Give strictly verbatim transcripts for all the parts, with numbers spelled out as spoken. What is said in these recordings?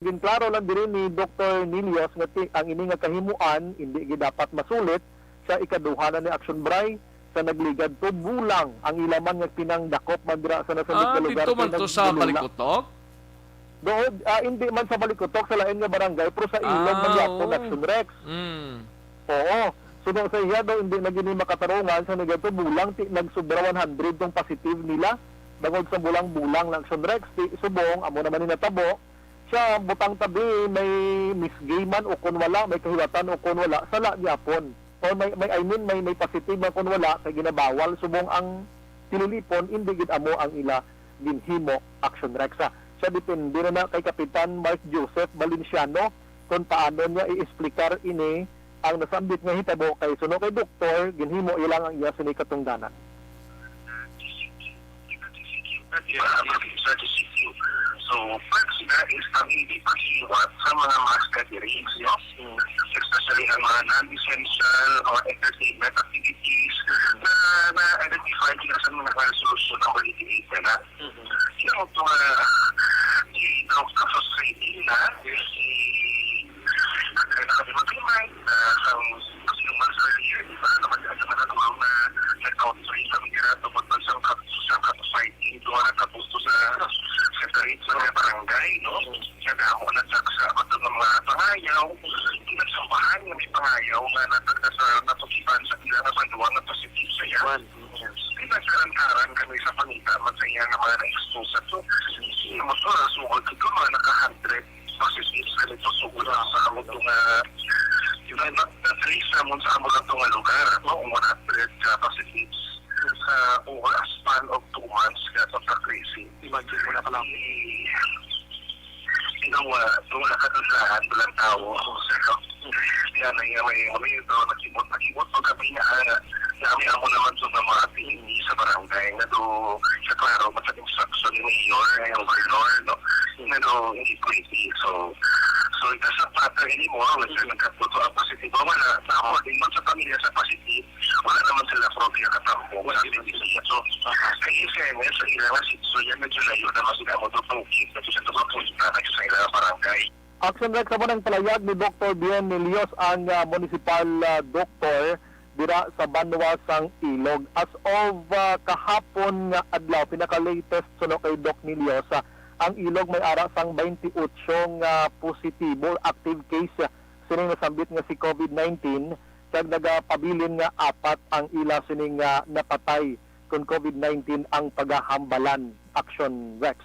Ginklaro lang diri ni Doktor Nilios nga ti-, ang ini nga kahimuan indi gid dapat masulit sa ikaduha na ni Action Bray sa nagligad to bulang ang ila man nga pinangdakop man dira sa nasambit Ah, nga lugar dito kay man to sa nagdulula. Balikutok? Doon, ah, hindi man sa Balikutok, sa lain nga barangay, pero sa ilog Ah, man gyapon, oo. Action Rex. Mm. Oo. Suno sa iya daw, hindi na gini makatarungan sa negato bulang ti nagsobra one hundred tong positive nila. Bangod sa bulang-bulang na Action Rex, ti subong amo naman ni natabo. Siya butang tabi may misgay man o kon wala, may kahiwatan o kon wala, sala gyapon. O may, may, I mean, may, may positive man kon wala, kay ginabawal subong ang tililipon, hindi gid amo ang ila ginhimo, Action Rex. Siya depende na, na kay Kapitan Mark Joseph Valenciano kung paano niya i-explicar ini ang nasambit nga hitabo, kay suno kay doktor, ginhimo iya lang ang iya sini katungdanan. Sa D C Q. So, first na is ang hindi paghiwat sa mga mass gatherings, no? Especially ang mga non-essential or entertainment activities na na-identify nila sa mga resolution ng Quality Aid na. Yung mga, yung mga frustrating na, yung kaya na kami mag-remind na ang sinuman sa year, di ba, na mag-, na mag-, na nag-outbreak kami dira tungkol man sa kap-, sa kap-, fighting, ito nga nagkapusto sa, sa separate sa mga barangay, no? Kaya na ako nagkakasama doon ng mga pangayaw, yung nagsambahan nga may pangayaw nga nag-, nasa, natukipan sa ilang nga banwa nga positive sa iya. Pinagkarantaran kami sa pangita man sa iya nga mga na-expose sa to. Yung mga sugod, ito mga naka-hundred positive sa nito sugod sa amo to nga, yung na, na-trace namon sa amo lang to nga lugar, no? Ang one hundred ka positives sa over a span of two months nga contact tracing. Imagine mo na ka lang. Ikaw, ah, kung wala ka doon sa bulang tao, sa kaya na nga may, may ito, nakibot, nakibot mo kami nga, ah, nami ako naman sa mga activity sa barangay, nga do, sa klaro, mas instruction ni Mayor, ni Governor, no? Nga do, hindi pwede. So, so, ika sa pattern ni mo, whether nagkatuto ang positibo, wala, sa ako, di man sa pamilya sa positive, wala naman sila proof nga katampo sa activity. So, kay in fairness, sa ilang nga sitio, yan, medyo layo naman sila mo do, pang-, medyo sa mga punta, medyo sa ilang barangay. Action Rex, amo nang palayag ni Doktor Bien Nelios, ang, ah, municipal, ah, doktor dira sa banwa sang Ilog. As of, ah, kahapon nga adlaw, pinaka-latest suno kay Doc Nelios, ah, ang Ilog may ara sang twenty-eight nga positibo, active case, ah, sining nasambit nga si COVID nineteen, kag nagapabilin nga apat ang ila sining, ah, napatay kon COVID nineteen ang pagahambalan, Action Rex.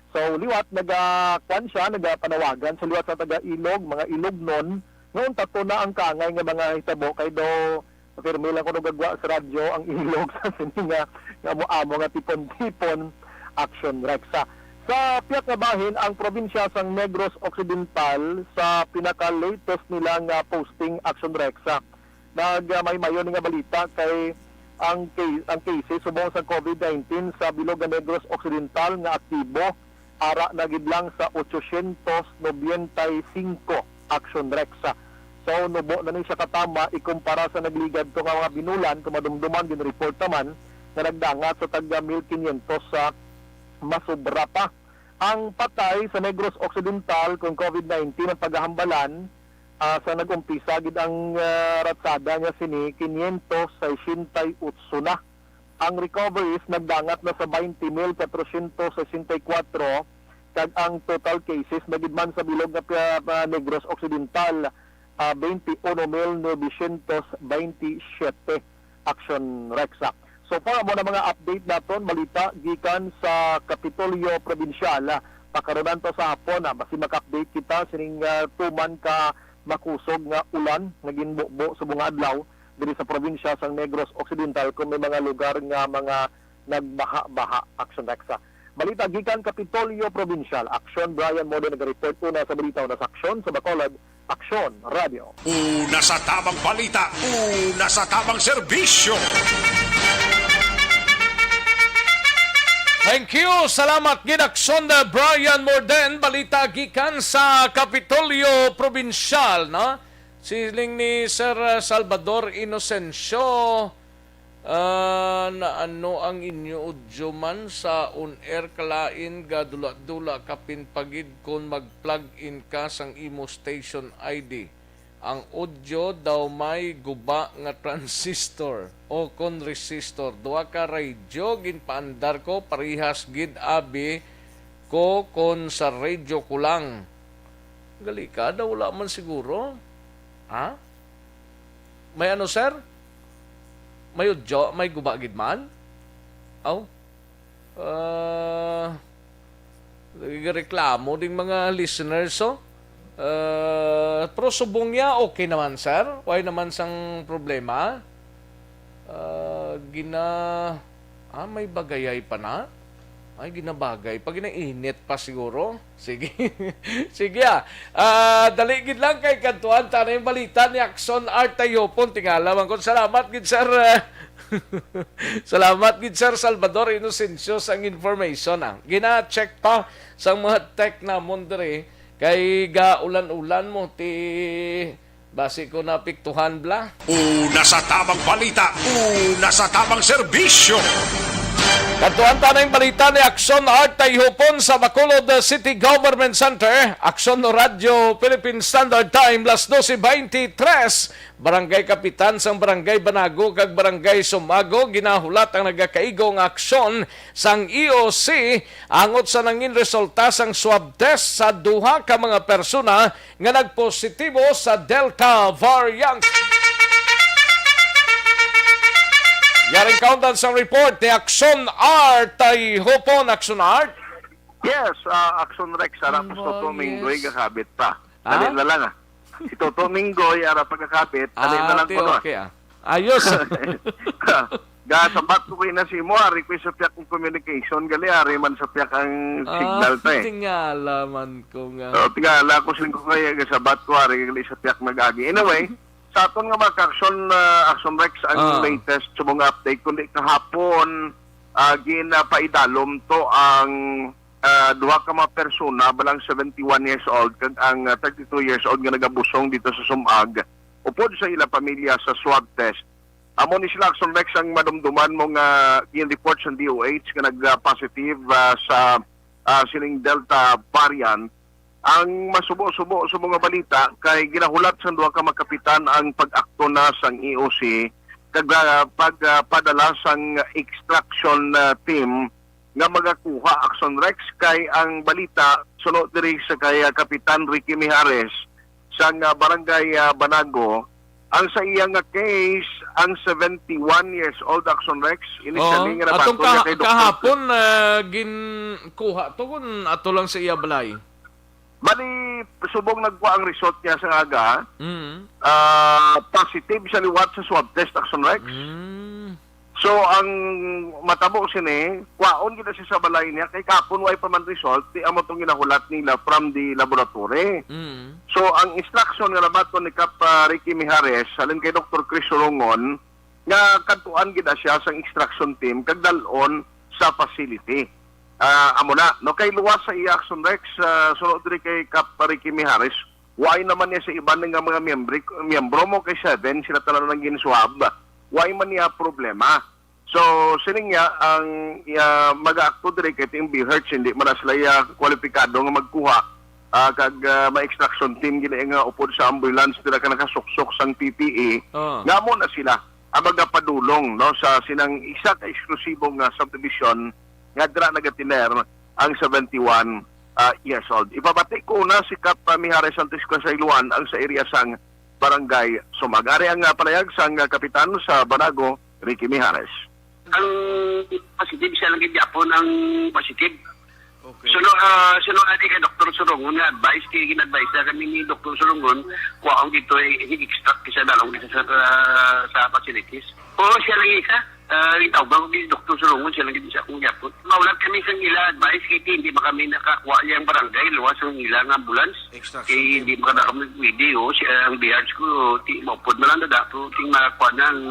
So, liwat, naga-, kwan siya, nagapanawagan sa liwat sa taga-Ilog, mga Ilognon, nga untaton na ang kaangay nga mga hitabo, kay daw, pirmi lang kuno gagwa sa radyo ang Ilog sa sini nga, nga amo-amo nga tipon-tipon, Action Rex. Sa piyak nga bahin, ang probinsya sang Negros Occidental, sa pinaka-latest nila nga posting, Action Rex, nag, ah, may mayo ni nga balita kay ang ca-, ang cases subong sa COVID nineteen sa bilog nga Negros Occidental nga aktibo ara na gid lang sa ochocientos nobenta y cinco, Action Rex. So, nubo na ni siya katama ikumpara sa nagligad to nga mga binulan, kung madumduman, ginreport naman nga nagdangat sa taga mil quinientos sa masubra pa. Ang patay sa Negros Occidental kung COVID nineteen ang pagahambalan, ah, sa nag-umpisa gid ang, ah, ratsada niya sini, quinientos sesenta y ocho na. Ang recoveries nagdangat na sa twenty mil quatrocientos sesenta y cuatro, kag ang total cases na gid man sa bilog nga pi-, ah, Negros Occidental, ah, twenty uno mil novecientos veintisiete, Action Rex. So far, amo na mga update naton, balita gikan sa Kapitolyo Probinsyal. Pakarunan to sa hapon, ah, basi maka-update kita sining, ah, tuman ka makusog nga ulan nga ginbubo subong nga adlaw diri sa probinsya sang Negros Occidental, kung may mga lugar nga mga nagbaha-baha, Action Rex. Balita gikan Kapitolyo Probinsyal, Action, Brian Mode nagareport una sa balita, una sa Aksyon sa Bacolod, Aksyon Radio. Una sa tamang balita, una sa tamang serbisyo. Thank you. Salamat gid, Aksyon, Brian Morden. Balita gikan sa Kapitolyo Probinsyal, no? Siling ni Sir Salvador Inocencio, Ah, naano ang inyo audio man sa on-air, kalain gadula-dula kapin pa gid kon mag-plug in ka sang imo station I D. Ang audio daw may guba nga transistor o kon resistor. Duha ka radyo ginpaandar ko, parehas gid abi ko kon sa radyo ko lang. Gali ka, daw wala man siguro. Ha? May ano, sir? May udyo, may guba gid man? Aw. Ah, reklamo ding mga listeners, oh. Ah, pero subong niya, okay naman, sir. Why naman sang problema? Ah, gina-, ah, may bagayay pa na? Ay, ginabagay pa, ginainit pa siguro. Sige. Sige, ah. Ah, dali gid lang kay kadtuan ta na yung balita ni Axon Artayopon. Tingala man ko. Salamat gid, sir. Salamat gid, Sir Salvador Inocencio, sang information, ah. Gina-check pa sang mga tech namon diri kay gaulan-ulan mo ti basi ko napiktuhan bla. Una sa tamang balita, una sa tamang serbisyo. Kadtuan ta na yung balita ni Axon Artayopon sa Bacolod City Government Center. Axon Radio Philippine Standard Time, las doce veintitrés. Barangay Kapitan sang Barangay Banago kag Barangay Sumago ginahulat ang nagakaigo nga aksyon sang E O C angot sa nangin resulta sang swab test sa duha ka mga persona nga nagpositibo sa Delta variant. Yaring kaundan sang report ni Axon Art Tayhopon. Axon Art? Yes, ah, Axon Rex, ara pa si Toto Minggoy, yes, gakabit pa. Ha? Dali na lang, ah. Si Toto Minggoy, ara pa gakabit, dali na lang kuno, ah. Ah, ti, okay, ah. Ayos. Gasabat ko kay na si mo, ari ko sa piyak ang communication, gali, ari man sa piyak ang signal ta, eh. Ah, tingala man ko nga. Oh, tingala ko, sing ko kaya gasabat ko, ari gali sa piyak nag-agi. Anyway, sa aton nga mga ka-aksyon, ah, Aksyon Rex, ang, ah, latest subong nga update, kundi kahapon, ah, ginapaidalom to ang, ah, duha ka mga persona, balang seventy-one years old kag ang, ah, thirty-two years old nga nagabusong dito sa Sumag, upod sa ila pamilya sa swab test. Amo ni sila, Aksyon Rex, ang madumduman mo nga gin-report sa D O H nga nag-positive, ah, sa, ah, sining Delta variant. Ang masubo-subo sa mga balita kay ginahulat sang duha ka makapitan ang pag-akto na sang E O C kag, ah, pag, ah, padala sang extraction, ah, team nga magakuha, Aksyon Rex, kay ang balita suno diri sa kay, ah, Kapitan Ricky Mijares sang, ah, Barangay, ah, Banago, ang sa iya nga case, ang seventy-one years old, Aksyon Rex, initially, oo, nga atong nabaton niya kaha-, kay Doktor kahapon, ah, ginkuha to kun ato lang sa iya balay. Bali, subong nagkuha ang result niya sa aga, mm, ah, positive siya liwat sa swab test, Aksyon Rex. Mm. So, ang matabo sini, kwaon gid na siya sa balay niya, kay kapon way pa man result, di amo tong ginahulat nila from the laboratory. Mm. So, ang instruction nga nabaton ni Kap, ah, Ricky Mijares, halin kay Doktor Chris Sulungon, nga kadtuan gid na siya sang extraction team kag dal-on sa facility. Ah, amo na, no, kay luwas sa iya, Aksyon Rex, ah, sunod diri kay Kap Ricky Mijares, way naman niya sa iban nga mga miyembri-, miyembro mo kay seven, sila tanan ang ginswab, way man niya problema. So, sining niya ang, ah, mag-aakto diri kay Team B H, hindi man na sila, ah, kwalipikado nga magkuha, ah, kag, ah, may extraction team gid nga upod sa ambulance dira ka nakasuksok sang P P E. Ah. Nga mo na sila ang magapadulong, no, sa sinang isa ka eksklusibo nga subdivision nga dira nagatiner ang seventy-one, ah, years old. Ipabati ko na si Kap, ah, Mijares Santos Kasayloan ang sa area sang Barangay Sumag. Ari ang, ah, panayag sang, ah, kapitan sa Banago, Ricky Mijares. Ang positive siya lang gid gyapon ang positive. Okay. Suno, ah, suno na kay Doktor Surungon nga advice, kay gin-advise na kami ni Doktor Surungon, kuwaon dito, eh, i-extract siya dalong dito sa, sa, sa facilities. Oo, siya lang isa. Ah, itawag ko ni Doktor Surungon, siya lang isa kung yapon. Maulat kami sa ila advice, kay hindi ba kami nakakuha niyang barangay, luwas ang ila nga ambulance. Extraction team. Kay hindi ba kami pwede, oh, siya ang B R ko, ti, maupod na lang na dato, ting makakuha na ang,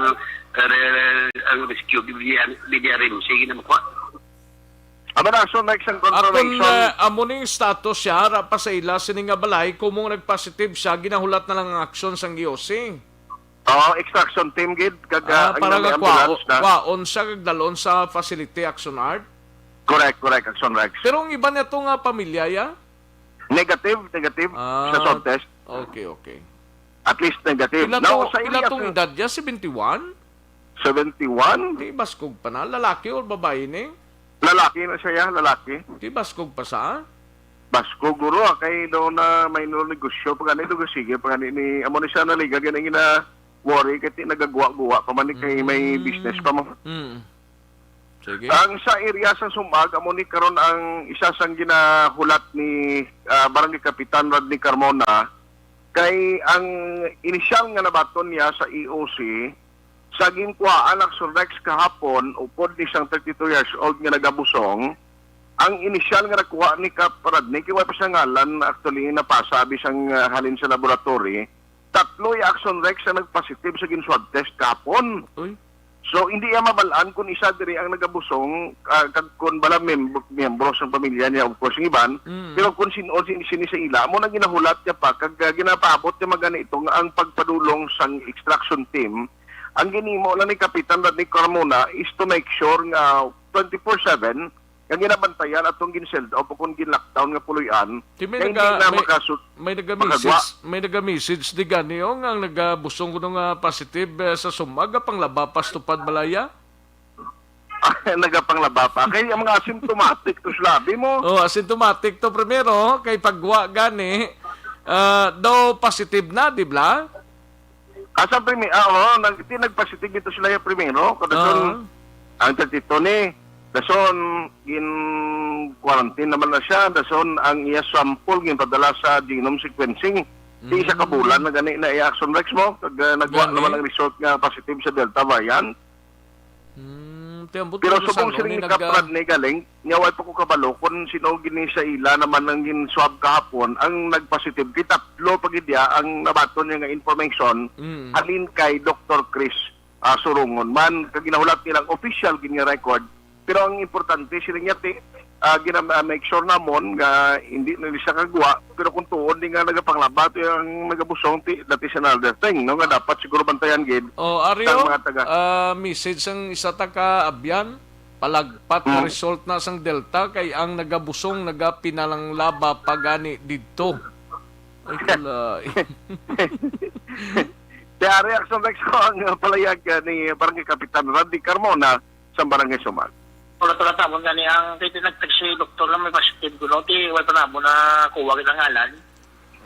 eh, re-, ang rescue, B D R, B D R M, sige na makuha. Aba na, so next ang confirmation. Akon, eh, amo ning status siya, ra pa sa ila, sini nga balay, kumong nag-positive siya, ginahulat na lang ang aksyon sang E O C. Oo, extraction team gid, kag, ah, Ah, ang para nga nami ambulance kwaon, na. Kwaon siya kag dalon sa facility, Action Art? Correct, correct, Action Rex. Pero ang iba niya to nga pamilya, ya? Negative, negative sa Ah, swab test. Okay, okay. At least negative. Pila Now, to, sa pila area tong sa edad niya? Seventy-one? Seventy-one? Di baskog pa na. Lalaki or babae ni? Lalaki na siya, ya, lalaki. Di baskog pa sa? Baskog, guro, ah, kay doon na may no negosyo pa gani, doon sige pa gani ni, amo ni siya naliga gani gina worry kay ti nagagwa-gwa pa man ni kay may Mm. business pa mo. Mm. Sige. Ang sa area sa Sumag, amo ni karon ang isa sang ginahulat ni, ah, Barangay Kapitan Rodney Carmona, kay ang inisyal nga nabaton niya sa E O C, sa ginkuhaan Action Rex kahapon, upod ni sang thirty-two years old nga nagabusong, ang inisyal nga nakuha ni Kap Rodney, kay wala pa siya ngalan, actually, napasa, abi sang, ah, halin sa laboratory, tatlo ya Action Rex ang nagpositive sa gin-swab test kahapon. Uy. So, hindi iya mabalaan kung isa diri ang nagabusong, ah, kag kung bala mem-, miyembro sang pamilya niya, of course, ang iban. Mm. Pero kung sin-, o sin-, sini sa ila, mo na ginahulat niya pa, kag, ah, ginapaabot niya magani ito nga ang pagpadulong sang extraction team, ang ginimo lang ni Kapitan Rodney Carmona is to make sure nga twenty-four seven nga ginabantayan atong gin-sealed off o kung gin-lockdown nga puloy-an, Di may nga hindi naga-, na may, makasu-, may naga-message, makagwa. May naga-message di gani, oh, nga ang nagabusong kuno nga positive, eh, sa Sumag, panglaba pa sa Tupad, Malaya? Nagapanglaba pa. Kay ang mga asymptomatic to sila, abi mo? Oh, asymptomatic to primero, kay pagwa gani, ah, daw positive na, di ba? Asa primi-, ah, oo, nag-, ti nagpositive dito sila yung primero. Kadason, Ah. ang tatito ni, dason, gin-quarantine naman na siya. Dason, ang iya sample, ginpadala sa genome sequencing. Di isa ka Mm. bulan na gani na iya Action Rex mo. Kag, ah, nagwa Gani. naman ang result nga positive sa Delta variant. Hmm, ti ambot Pero ko sa subong ano siring ni ni nag, ah, Kaprad ni galing, nya way pa ko kabalo kung sino gini sa ila naman ang gin-swab kahapon, ang nagpositive kay tatlo pa gid ya ang nabaton niya nga information, Mm. halin kay Doktor Chris, ah, Surungon man, kag ginahulat nilang official gid nga record. Pero ang importante sila niya ti, ah, gina-, ah, make sure namon nga hindi na ni siya kagwa, pero kung tuod ni nga nagapanglaba to ang nagabusong, ti, that is another thing, no, nga dapat siguro bantayan gid Oh, Ario, sang mga taga ah, message sang isa ta ka abyan, palagpat nga Hmm. result na sang Delta kay ang nagabusong nagapinalanglaba pa gani didto. Ay, kalay. Kaya reaction, Rex, ko ang, uh, palayag, uh, ni Barangay Kapitan Randy Carmona sa Barangay Sumag. Wala, wala tamon gani ang kay nagtag si doktor na may positive kuno, ti wala pa namo na kuha ang ngalan.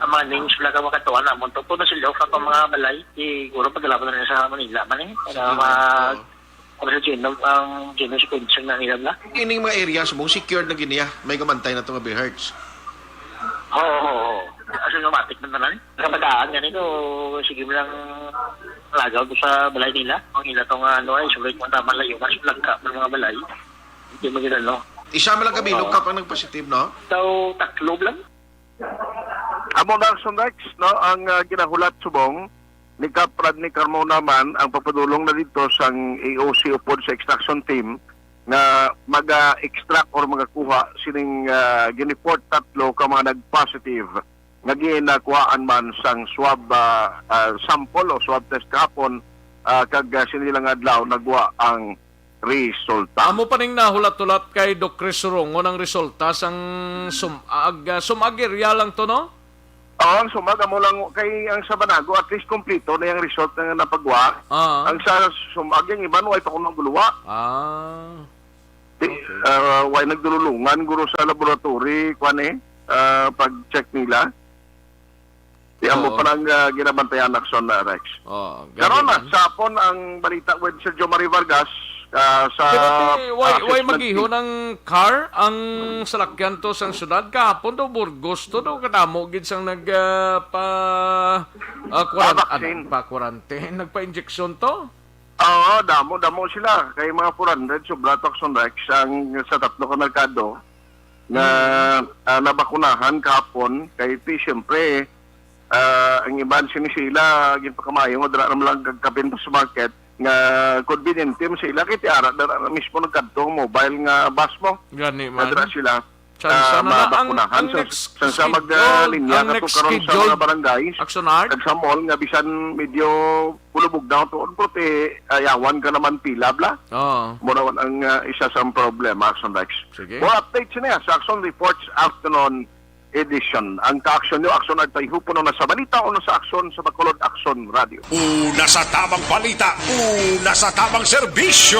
Ang mga names wala ka makatuan namon to. Kung nasulod sa mga balay, siguro padala pa na sa Manila man eh. Para Sige. ma-, Oo. Ano sa genome, ang genome sequencing na nila bla? Ining mga areas mo, secured na gid niya. May gamantay na to nga B H. Oo, oo, oo. Asymptomatic man tanan. Kapadaan nga nito, sige mo lang lagaw to sa balay nila. Ang ila to nga, ano, ay, sulit mo tama layo. Mas lagka ng mga balay. Hindi mo gina, no? Isa man lang kami, Oo. Lukap ang nagpositive, no? Daw, tatlo lang. Amo na, Action Rex, no, ang, ah, ginahulat subong ni Kap Rodney Carmona man ang pagpadulong na dito sang A O C upod sa extraction team nga maga-extract or magakuha sining, ah, ginreport tatlo ka mga nag-positive nga ginakuhaan man sang swab, ah, ah, sample o swab test kahapon, ah, kag, ah, sini lang adlaw nagwa ang resulta. Amo pa ning nahulat-hulat kay Doc Chris Surongon ang resulta sang Sumag, ah, Sumag area lang to, no? Oo, ang Sumag, amo lang kay ang sa Banago, at least kompleto na yung result na napagwa. Ah. Ang sa Sumag, yung iban, way pa kuno guluwa. Ah. Di, Okay. ah, way nagdululungan, guro, sa laboratory, kwan eh, ah, pag-check nila. Di, amo Oo. pa lang, ah, ginabantayan, Action, ah, Rex. Oo, Karon gabi na, man. Sa hapon ang balita with Sergio Marie Vargas, ah, sa Pero ti, way, way assessment magihon team. Ang car, ang salakyan to sang syudad. Kahapon daw, Burgos to daw, kadamo gid sang nag, ah, pa, ah, quarant-, Ah, vaccine. Ano, pa quarantine, nagpa-injection to? Oo, damo, damo sila. Kay mga four hundred, sobra to, Action Rex, ang sa tatlo ka merkado nga, Hmm. ah, nabakunahan kahapon. Kay ti, siyempre, ah, ang iban sini sila, ginpakamayo nga dira naman lang kag kapin pa sa market, nga convenient mo sila, kay ti ara, dira na mismo nagkadto ang mobile nga bus mo. Gani Nga man. Dira sila. Tsansa ah, na na ang, mabakunahan. Ang sa, next sa, sa schedule, mag, ah, linya ang kato next karon sa schedule, mga barangay, Action Art? Kag sa mall nga bisan medyo bulubog daw tuod, pero ti, ayawan ka naman pila, bla? Oo. Mura man ang, ah, isa sa problema, Action Rex. Sige. More updates niya sa Action Reports Afternoon Edition. Ang ka-action nyo, Action Art, ay hupo na sa balita o na sa aksyon sa Bacolod Action Radio. Una sa tamang balita, una sa tamang serbisyo.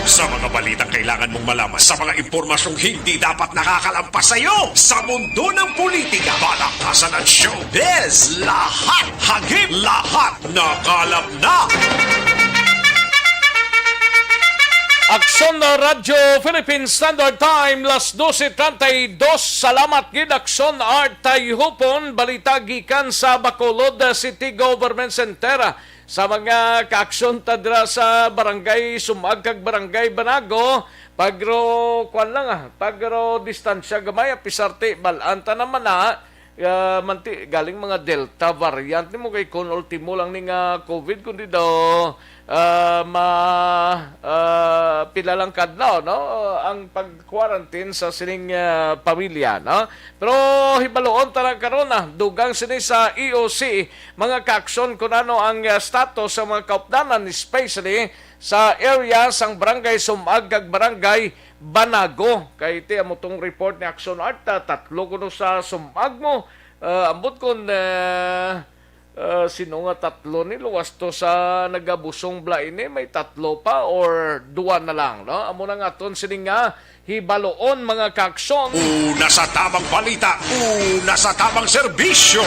Sa mga balitang kailangan mong malaman, sa mga impormasyong hindi dapat nakakalampas sa iyo, sa mundo ng politika, palakasan at showbiz, lahat hagip, lahat nakalap na. Aksyon na Radyo Philippine Standard Time, las dose treinta y dos. Salamat gid, Aksyon Art Tayhupon. Balita gikan sa Bacolod City Government Center. Sa mga kaaksyon ta dira sa Barangay Sumag kag Barangay Banago, pagro, kuwan lang, ah, pagro distansya gamay, ah, pisarte, bal-an ta naman na, ah, manti, galing mga Delta variant nimo kay kun ultimo lang ni nga COVID, kundi daw, ah, ma, ah, pila lang kadlaw, no? Ang pag-quarantine sa sining, ah, pamilya, no? Pero hibaluon ta lang karon, ah, dugang sini sa E O C, mga kaaksyon, kun ano ang, ah, status sa mga kaupdanan, especially sa area sang Barangay Sumag kag Barangay Banago. Kay ti amo tong report ni Action Art, ah, tatlo kuno sa Sumag mo. Ah, ambot kun, ah, ah, sino nga tatlo ni? Luwas to sa nagabusong bla ini, may tatlo pa or duwa na lang, no? Amo na nga aton sini nga hibaluon, mga kaaksyon. Una sa tamang balita, una sa tamang serbisyo.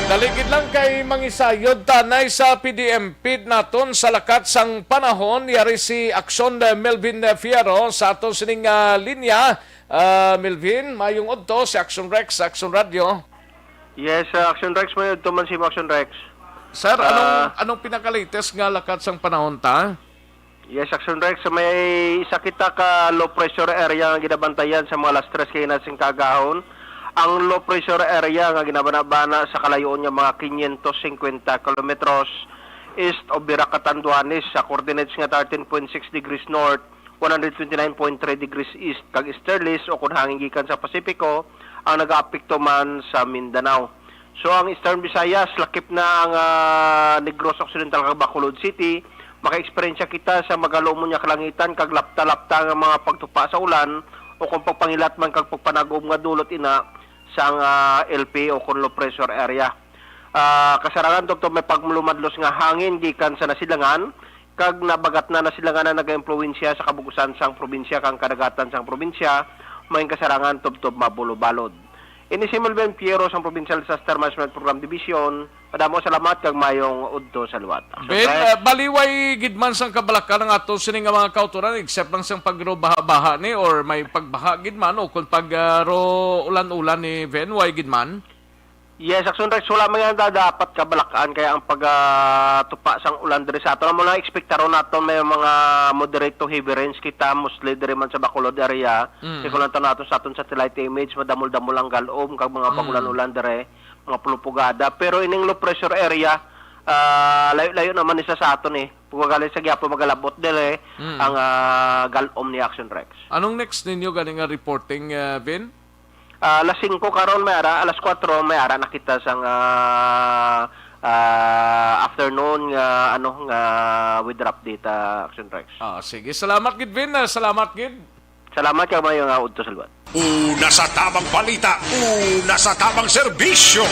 Daligid lang kay mangisayod tanay sa P D M P naton sa lakat sang panahon. Yari si Aksyon Melvin Fierro sa aton sining, ah, linya. Ah, Melvin, mayong udto si Action Rex, Action Radio. Yes, uh, Action Rex, may udto man si Action Rex. Sir, anong, ah, anong pinaka-latest nga lakat sang panahon ta? Yes, Action Rex, may isa kita ka low pressure area nga ginabantayan sa mga alas tres kaina sing kaagahon. Ang low pressure area nga ginabanabana sa kalayoon nga mga quinientos cincuenta kilometros east of Virac, Catanduanes, sa coordinates nga thirteen point six degrees north, one hundred twenty-nine point three degrees east, kag easterlies o kon hangin gikan sa Pasipiko ang nagaapekto man sa Mindanao. So, ang Eastern Visayas, lakip na ang, ah, Negros Occidental kag Bacolod City. Maka-eksperyensya kita sa magalumo nga kalangitan kag lapta-lapta nga mga pagtupa sa ulan o kung pagpangilat man kag pagpanag-om nga dulot ina sang, ah, L P o kon low pressure area. Ah, kasarangan, tubtob may paglumadlos nga hangin gikan sa nasilangan, kag nabagat na nasilangan ang nagaimpluwensya sa kabug-usan sang probinsya kag kadagatan sang probinsya, may kasarangan tubtob mabulobalod. Ini si Melvin Piero sang Provincial Disaster Management Program Division. Madamo salamat kag mayong udto sa liwat. Action Ben, Rex. Ah, baliway gid man sang kabalaka-an ang ato sini nga mga kautoran, except lang sang pagro baha-baha ni or may pagbaha gid man o kung pag, ah, ro ulan-ulan ni Ben, way gid man? Yes, Action Rex, wala man nga dapat kabalak-an kaya ang pag, ah, tupa sang ulan diri sa aton. Amo na, ekspektaron naton may mga moderate to heavy rains kita, mostly diri man sa Bacolod area. Mm. Kay kung lang naton sa aton satellite image, madamol-damol ang galom kag mga Mm. pag-ulan-ulan diri, mga pulupugada. Pero ining low pressure area, ah, layo-layo naman isa sa aton eh. Pagkagaling sa gihapon magalabot diri Mm. ang, ah, galom ni Action Rex. Anong next ninyo gani nga reporting, ah, Vin? Ah, alas singko karon may ara, alas kuwatro may ara na kita sang, ah, ah, afternoon nga, ano, nga weather update, ah, Action Rex. Ah, sige, salamat gid, Vin. Ah, salamat gid. Salamat kag mayo nga udto sa liwat. Una sa tamang balita, una sa tamang serbisyo.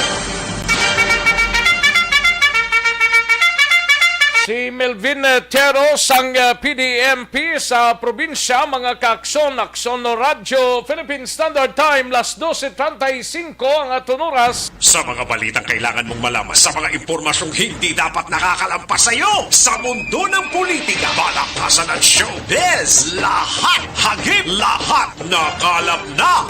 Si Melvin, eh, Tiero sang, eh, P D M P sa probinsya, mga kaaksyon, Aksyon Radyo, Philippine Standard Time, las dose treinta y cinco ang aton oras. Sa mga balitang kailangan mong malaman, sa mga impormasyong hindi dapat nakakalampas sa iyo, sa mundo ng politika, palakasan at showbiz, lahat hagip, lahat nakalap na.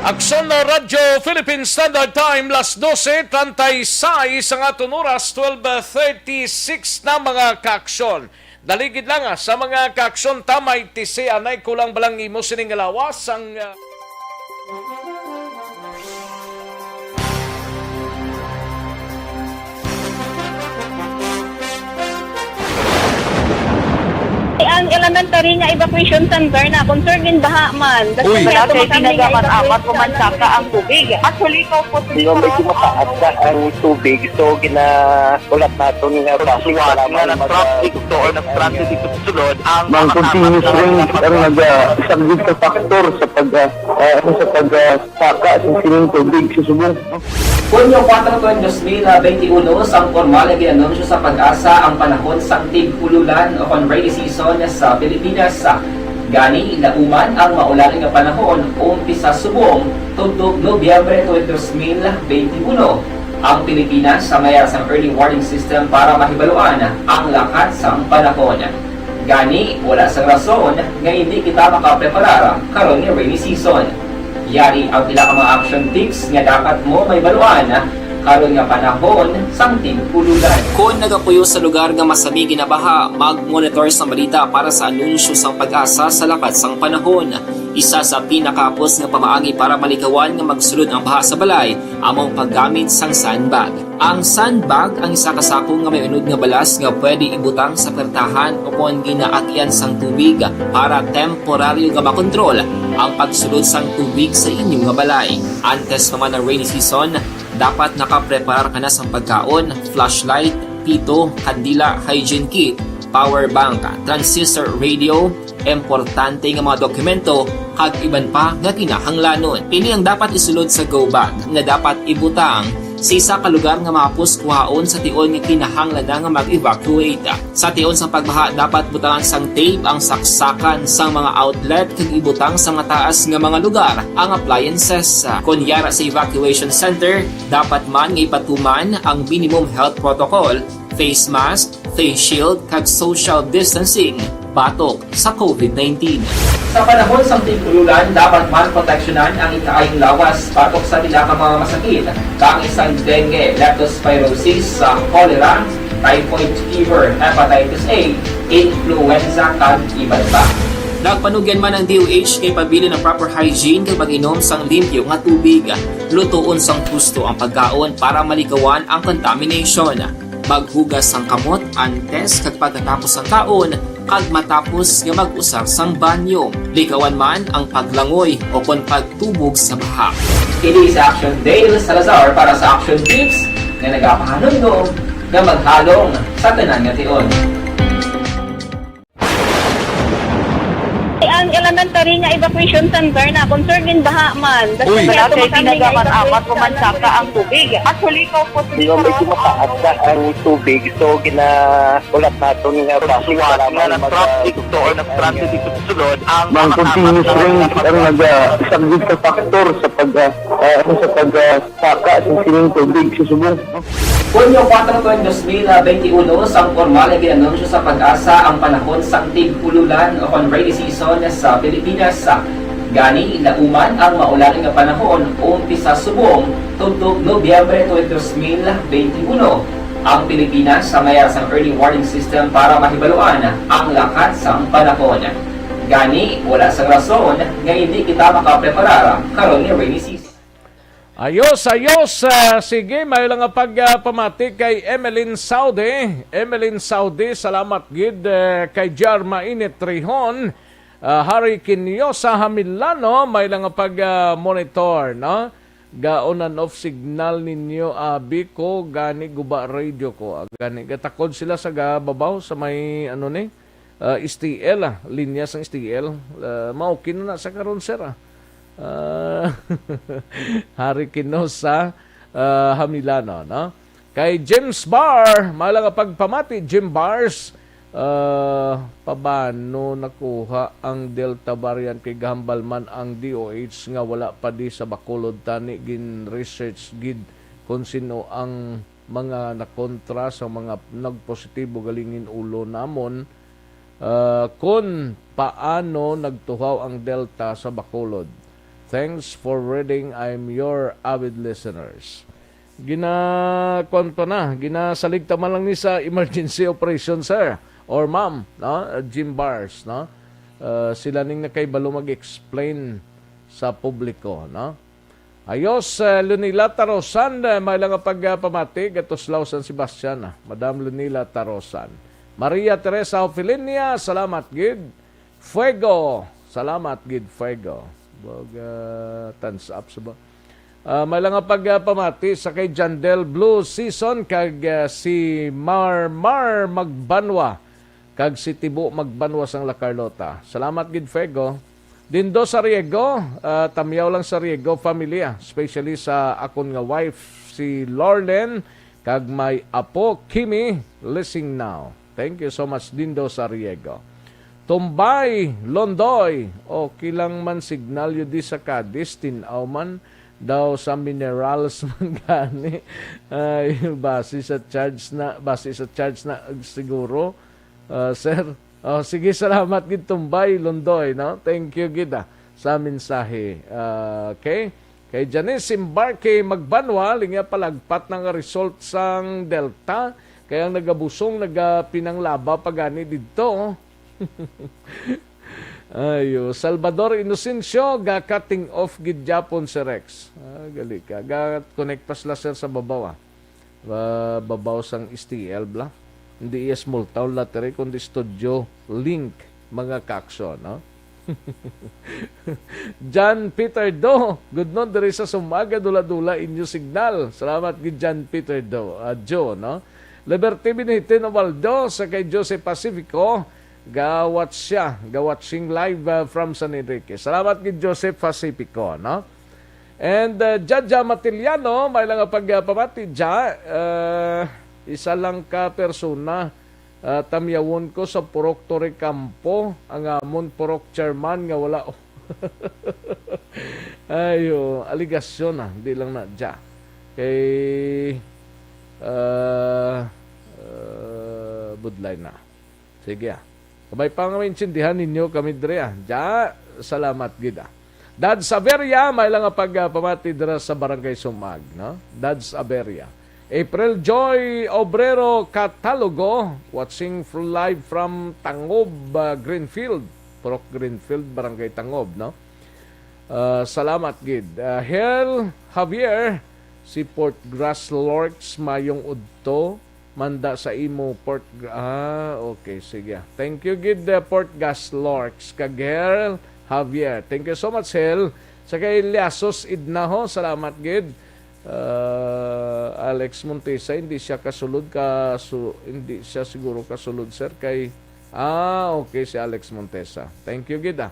Aksyon na Radyo Philippine Standard Time, las dose treinta y seis ang aton oras, twelve thirty-six na, mga kaaksyon. Daligid lang, ah, sa mga kaaksyon, tamay tisi anay kulang balang imo sining lawas ang, ah, Ang elementary nga evacuation center na concern gin baha man. Uy. Wala kay pinagaman amat ko man saka ang tubig. Actually, ko po. Di ba, medyo mataas na ang tubig, so gina-, ulat naton nga traffic, nga nag-traffic to or nag-traffic dito sa sulod, ang mga continuous rain ang nag-, ah, isang big factor sa pag, ah, ah, ano, sa pag, ah, saka sa sining tubig sa subong. Hunyo kuwatro, twenty twenty-one, sang pormal nga gin-anunsyo sa PAGASA ang panahon sang tig-ululan o kon rainy season sa Pilipinas. Gani, lauman ang maulan nga panahon umpisa subong tubtob Nobyembre twenty twenty-one. Ang Pilipinas may ara sang early warning system para mahibaluan ang lakat sang panahon. Gani, wala sang rason nga hindi kita makapreparar karon nga rainy season. Yari ang pila ka mga action tips nga dapat mo mahibaluan karon nga panahon sang tig-ululan. Kon nagapuyo sa lugar nga masami ginabaha, mag-monitor sa balita para sa anunsyo sang PAGASA sa lakat sang panahon. Isa sa pinakahapos nga pamaagi para malikawan nga magsulod ang baha sa balay amo ang paggamit sang sandbag. Ang sandbag ang isa ka sako nga may unod nga balas nga pwede ibutang sa pertahan o kon ginaagyan sang tubig para temporaryo nga makontrol ang pagsulod sang tubig sa inyo nga balay. Antes pa man ang rainy season, dapat nakapreparar ka na sang pagkaon, flashlight, pito, kandila, hygiene kit, power bank, transistor radio, importante nga mga dokumento, kag iban pa nga kinahanglanon. Ini ang dapat isulod sa go bag nga dapat ibutang sa isa ka lugar nga mahapos kuhaon sa tion nga kinahanglan na nga mag-evacuate. Sa tion sang pagbaha, dapat butangan sang tape ang saksakan sang mga outlet kag ibutang sa mataas nga mga lugar ang appliances. Kon yara sa evacuation center, dapat man nga ipatuman ang minimum health protocol, face mask, face shield, kag social distancing batok sa COVID nineteen. Sa panahon sang tig-ululan, dapat man proteksyonan ang ikaayong lawas batok sa pila ka mga masakit, kaangay sang dengue, leptospirosis, sa cholera, typhoid fever, hepatitis A, influenza, kag iban pa. Nagpanugyan man ang D O H nga ipabilin ang proper hygiene kag mag-inom sang limpyo nga tubig. Lutoon sang husto ang pagkaon para malikawan ang contamination. Maghugas sang kamot antes kag pagkatapos sang kaon kag matapos nga mag-usar sang banyo. Likawan man ang paglangoy o kon pagtubog sa baha. Kini si Action Dale Salazar para sa Action Tips nga nagapahanumdom nga maghalong sa tanan nga tion. Ang elementary nga evacuation center na concern gin baha man. Uy. Wala kay pinagaman amat ko man saka ang tubig. Actually, ko po. Di ba, medyo mataas na ang tubig, so gina-, ulat naton nga traffic, nga nag-traffic to or nag-traffic dito sa sulod ang mga continuous rain ang nag-, ah, isang big factor sa pag, ah, ah, ano, sa pag, ah, saka sa sining tubig sa subong. Hunyo kuwatro, twenty twenty-one, sang pormal nga gin-anunsyo sa PAGASA ang panahon sang tig-ululan o kon rainy season sa Pilipinas. Gani, lauman ang maulan nga panahon umpisa subong tubtob Nobyembre twenty twenty-one. Ang Pilipinas may ara sang early warning system para mahibaluan ang lakat sang panahon. Gani, wala sang rason nga hindi kita makapreparar karon nga rainy season. Ayos, ayos. Ah, sige, may lang nga pagpamati kay Emeline Saudi. Emeline Saudi, salamat gid, eh, kay Jar Mainit Trihon. Ah, Harry Quinosa Hamilano, may lang nga pag, ah, monitor, no? Ga-on and off signal ninyo, abi ko, gani guba radio ko. Ah, gani, gatakod sila sa gababaw sa may, ano ni, ah, S T L, ah, linya sang S T L. Ah, maokin na na sa karon, sir, ah. Ah, Harry Quinosa, ah, Hamilano, no? Kay James Barr, may lang nga pagpamati, Jim Bars, ah, pabano nakuha ang Delta variant kay gahambal man ang D O H nga wala pa di sa Bacolod, tani gin-research gid kung sino ang mga nakontra sa mga nagpositibo galing gin-ulo namon, ah, kon paano nagtuhaw ang Delta sa Bacolod. Thanks for reading. I'm your avid listeners. Gina-, kuwan pa na, ginasalig ta man lang ni sa emergency operation, sir or ma'am, no? Jim Bars, no? Ah, sila ning nakahibalo mag-explain sa publiko, no? Ayos, eh, Lunila Tarosan, eh, may lang nga pagpamati, Gatuslaw San Sebastian, ah. Madam Lunila Tarosan. Maria Teresa Ofilinia, salamat gid. Fuego, salamat gid, Fuego. Bog, ah, thumbs up sa ba? Ah, may lang nga pagpamati sa kay Jandel Blue Season kag, ah, si Mar Mar Magbanwa kag si Tibo Magbanwa sang La Carlota. Salamat gid, Fuego. Dindo Sariego, ah, tamyaw lang Sariego familia, especially sa akon nga wife, si Lorlen, kag may apo, Kimi, listening now. Thank you so much, Dindo Sariego. Tumbay, Londoy, okay lang man signal yun di sa Cadiz, tin-aw man daw sa minerals man gani. Ay, base sa charge na, base sa charge na siguro, ah, sir. Oh, sige, salamat gid, Tumbay, Londoy, no? Thank you gid, ah, sa mensahe. Ah, okay. Kay Janice Embarque Magbanwa, linya palagpat na nga result sang Delta. Kay ang nagabusong, nagapinanglaba pa gani didto. Ayo, Salvador Inocencio, ga-cutting off gid gyapon si Rex. Ah, gali ka. Ga-connect pa sila, sir, sa babaw, ah. Ba-, babaw sang S T L bla. Hindi iya small town lottery, kundi Studio Link, mga kakso, no? John Peter Do, good noon diri sa Sumaga, dula-dula inyo signal. Salamat gid, John Peter Do, ah, Joe, no? Liberty Benitez Ubaldo sa kay Joseph Pacifico, ga-watch siya, ga-watching live, ah, from San Enrique. Salamat gid, Joseph Pacifico, no? And, uh, Jaja Matiliano, may lang nga pagpamati, Ja, uh, isa lang ka persona, uh, tamyawon ko sa Purok Torrecampo, ang amon Purok Chairman nga wala. Ayo, aligasyon na, di lang na, Ja. Kay, uh, uh, budlay na. Sige, ah. Kabay pa nga maintindihan ninyo kami diri, ah. Ja, salamat gid, ah. Dad Saveria, may lang nga pagpamati dira sa Barangay Sumag, no? Dad Saveria. April Joy Obrero Catalogo, watching fr-, live from Tangob, ah, Greenfield. Purok Greenfield, Barangay Tangob, no? Ah, salamat gid. Ah, Hel Javier, si Port Grass Lorks, mayong udto. Manda sa imo, Port Gr-, ah, okay, sige. Thank you gid, uh, Port Gas Lorks, kag Hel Javier. Thank you so much, Hel. Sa kay Liasos Idnaho, salamat gid. Uh, Alex Montesa, hindi siya kasulod ka, su-, hindi siya siguro kasulod, sir, kay, ah, okay, si Alex Montesa. Thank you gid, ah.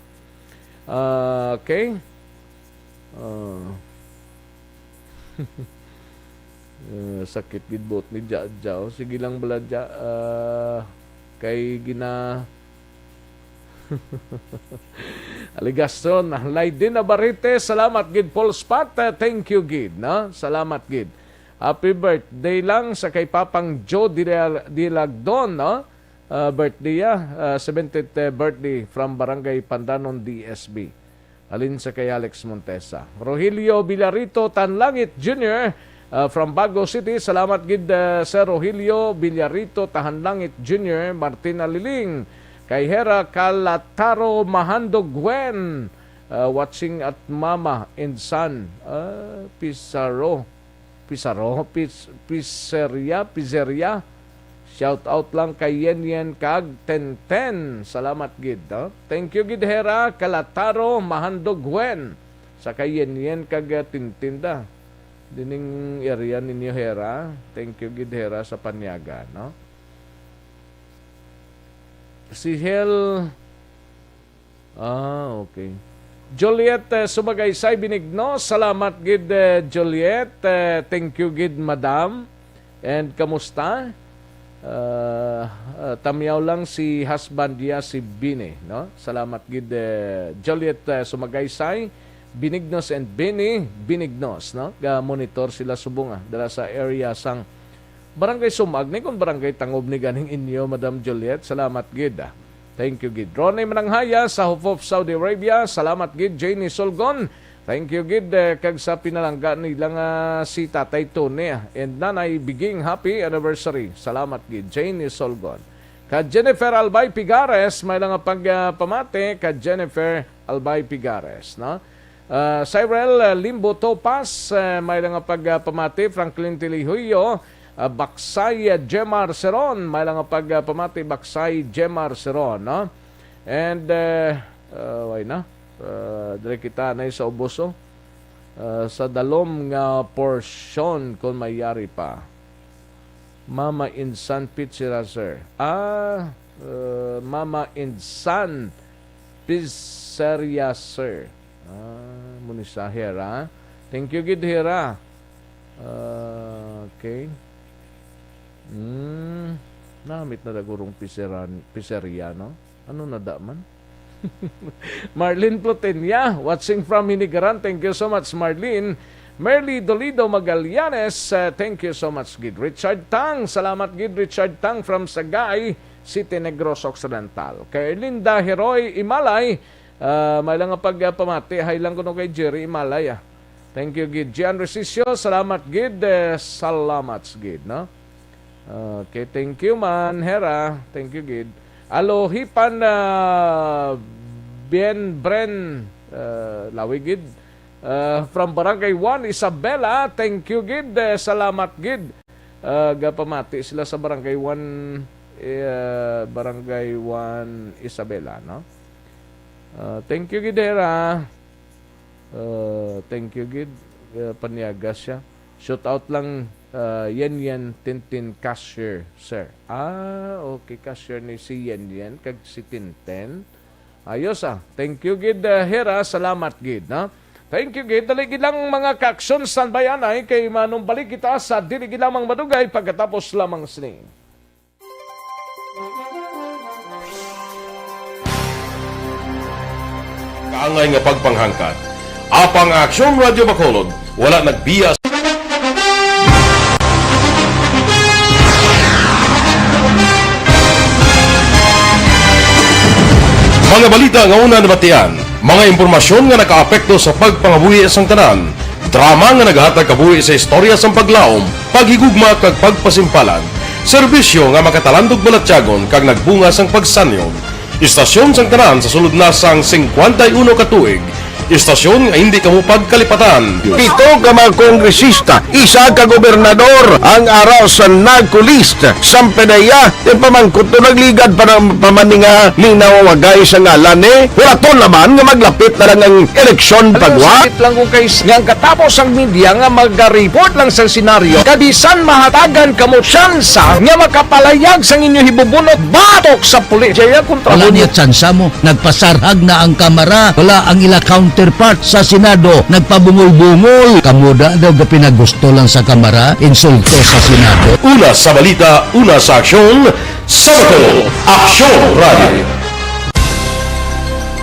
Ah, okay. Ah. Eh, sakit gid buot ni Ja, Ja, oh. Sige lang bala, Ja. Ah, kay gina-, Aligaston, Laiden Navarrete, salamat gid, Paul Spot, eh, thank you gid, no? Salamat gid. Happy birthday lang sa kay Papang Joe Dila-, Dilagdon, no? Ah, birthday, ah, ah, seventieth, eh, birthday from Barangay Pandanon, D S B. Halin sa kay Alex Montesa. Rogelio Villarito Tanlangit Junior, uh, from Bago City. Salamat gid, uh, Sir Rogelio Villarito Tanlangit Junior, Martina Liling, kay Hera Calataro Mahandog Gwen, uh, watching at Mama and Son, uh, Pizarro. Pizarro, Piz-, Pizzeria, Pizzeria. Shout out lang kay Yen Yen kag Ten Ten. Salamat gid, no? Thank you gid, Hera Calataro Mahandog Gwen. Sa kay Yen Yen kag, uh, Tintin da. Dining area ninyo, Hera. Thank you gid, Hera, sa panyaga, no? Si Hel, ah, okay. Juliet, eh, Sumagaysay Benigno, salamat gid, eh, Juliet. Eh, thank you gid, madam. And kamusta? Ah, ah, tamyaw lang si husband niya, si Bini, no? Salamat gid, eh, Juliet, eh, Sumagaysay, Benignos and Bini, Benignos, no? Ga-monitor sila subong, ah, dala sa area sang Barangay Sumag ni, kung Barangay Tangob ni ganing inyo, Madam Juliet. Salamat gid, ah. Thank you gid. Ronnie Mananghaya sa Hufuf, Saudi Arabia. Salamat gid, Janie Solgon. Thank you gid, eh, kag sa pinalangga nila nga si Tatay Tony, ah, and Nanay Biging. Happy anniversary. Salamat gid, Janie Solgon. Ka Jennifer Albay Pigares, may lang nga pag, ah, pamati ka Jennifer Albay Pigares, no? Ah, Cyril, ah, Limbo Topas, ah, may lang nga pag, ah, pamati, Franklin Tilihuyo, Ah, Baksay, ah, Jemar Seron. May lang nga pag, ah, pamati, Baksay Jemar Seron, no? And, eh, ah, way na. Ah, diri kita na sa ubuso. Ah, sa dalom nga porsyon, kung mayari pa. Mama Insan Pizzeria, sir. Ah, ah, Mama Insan Pizzeria, sir. Ah, muna sa Hera. Thank you, gid, Hera. Ah, okay. Hmm, namit na dagurong piseran, piserya, no? Ano na da man? Marlene Plotenia, watching from Hinigaran. Thank you so much, Marlene. Merly Dolido Magallanes, uh, thank you so much, gid. Richard Tang, salamat, gid, Richard Tang from Sagay, City Negros Occidental. Kay Linda Heroy Imalay, uh, may lang nga pagpamati, hay lang kuno kay Jerry Imalay, ah. Thank you, gid. Gian Resisio, salamat, gid. Eh, salamat, gid, no? Okay, thank you man, Hera. Thank you, gid. Alohipan, ah, Bien Bren, ah, Lawi, gid. Ah, from Barangay one, Isabela, thank you, gid. Eh, salamat, gid. Ah, gapamati sila sa Barangay one, eh, Barangay one, Isabela, no? Ah, thank you, gid, Hera. Ah, thank you, gid. Ah, paniaga siya. Shout out lang, ah, Yen Yen Tintin Cashier, sir. Ah, okay, cashier ni si Yen Yen kag si Tintin. Ayos, ah. Thank you, gid, ah, Hera. Salamat, gid, no? Thank you, gid. Dali, gid lang, mga kaaksyon, standby anay kay manumbalik kita sa dili gid lamang madugay pagkatapos lamang sini. Kaangay nga pagpanghangkat. Apang ang Aksyon Radyo Bacolod, wala nagbiya sa mga balita nga una nabatian, mga impormasyon nga nakaapekto sa pagpangabuhi sang tanan, drama nga naghatag kabuhi sa istorya sang paglaom, paghigugma kag pagpasimpalan, serbisyo nga makatalandog balatyagon kag nagbunga sang pagsanyog. Istasyon sang tanan sa sulod na sang singkwenta y uno ka tuig. Istasyon nga hindi kamo pagkalipatan. Pito ka mga kongresista, isa ka gobernador, ang ara sa NAGCOLEST, sang PDEA, ti pamangkot to nagligad pa ng pamaninga ni nawagay sa ngalan ni. Wala to naman nga maglapit na lang ang eleksyon pagwa. Sakit lang kung kay nga ang katapos ang media nga magareport lang sa senaryo, kabisan mahatagan kamo tsansa nga makapalayag sang inyo hibubunot batok sa pulis. Jaya kontra Wala mo niya niya. Tsansa mo. Nagpasarhag na ang Kamara. Wala ang ila counterpart sa Senado. Nagpabungol-bungol. Kamo da daw gapinagusto lang sa Kamara, insulto sa Senado. Una sa balita, una sa aksyon, sa Bacolod, Aksyon Radio.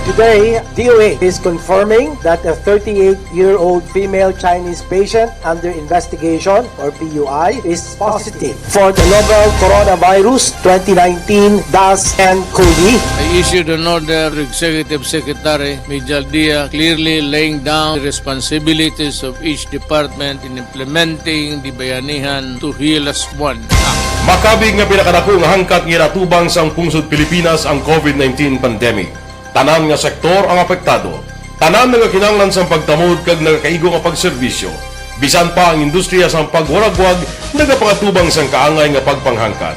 Today, D O A is confirming that a thirty-eight-year-old female Chinese patient under investigation, or P U I, is positive for the novel coronavirus twenty nineteen dash N COVID. I issued an order to Executive Secretary Mijal Dia, clearly laying down the responsibilities of each department in implementing the Bayanihan to Heal Us One Act. Makabig nga pinakadako nga hangkat nga ginatubang sang pungsod Pilipinas ang COVID nineteen pandemic. Tanan nga sektor ang apektado. Tanan nga kinahanglan sang pagtamod kag nagakaigo nga pagserbisyo. Bisan pa ang industriya sang pagwaragwag nagapangatubang sang kaangay nga pagpanghangkat.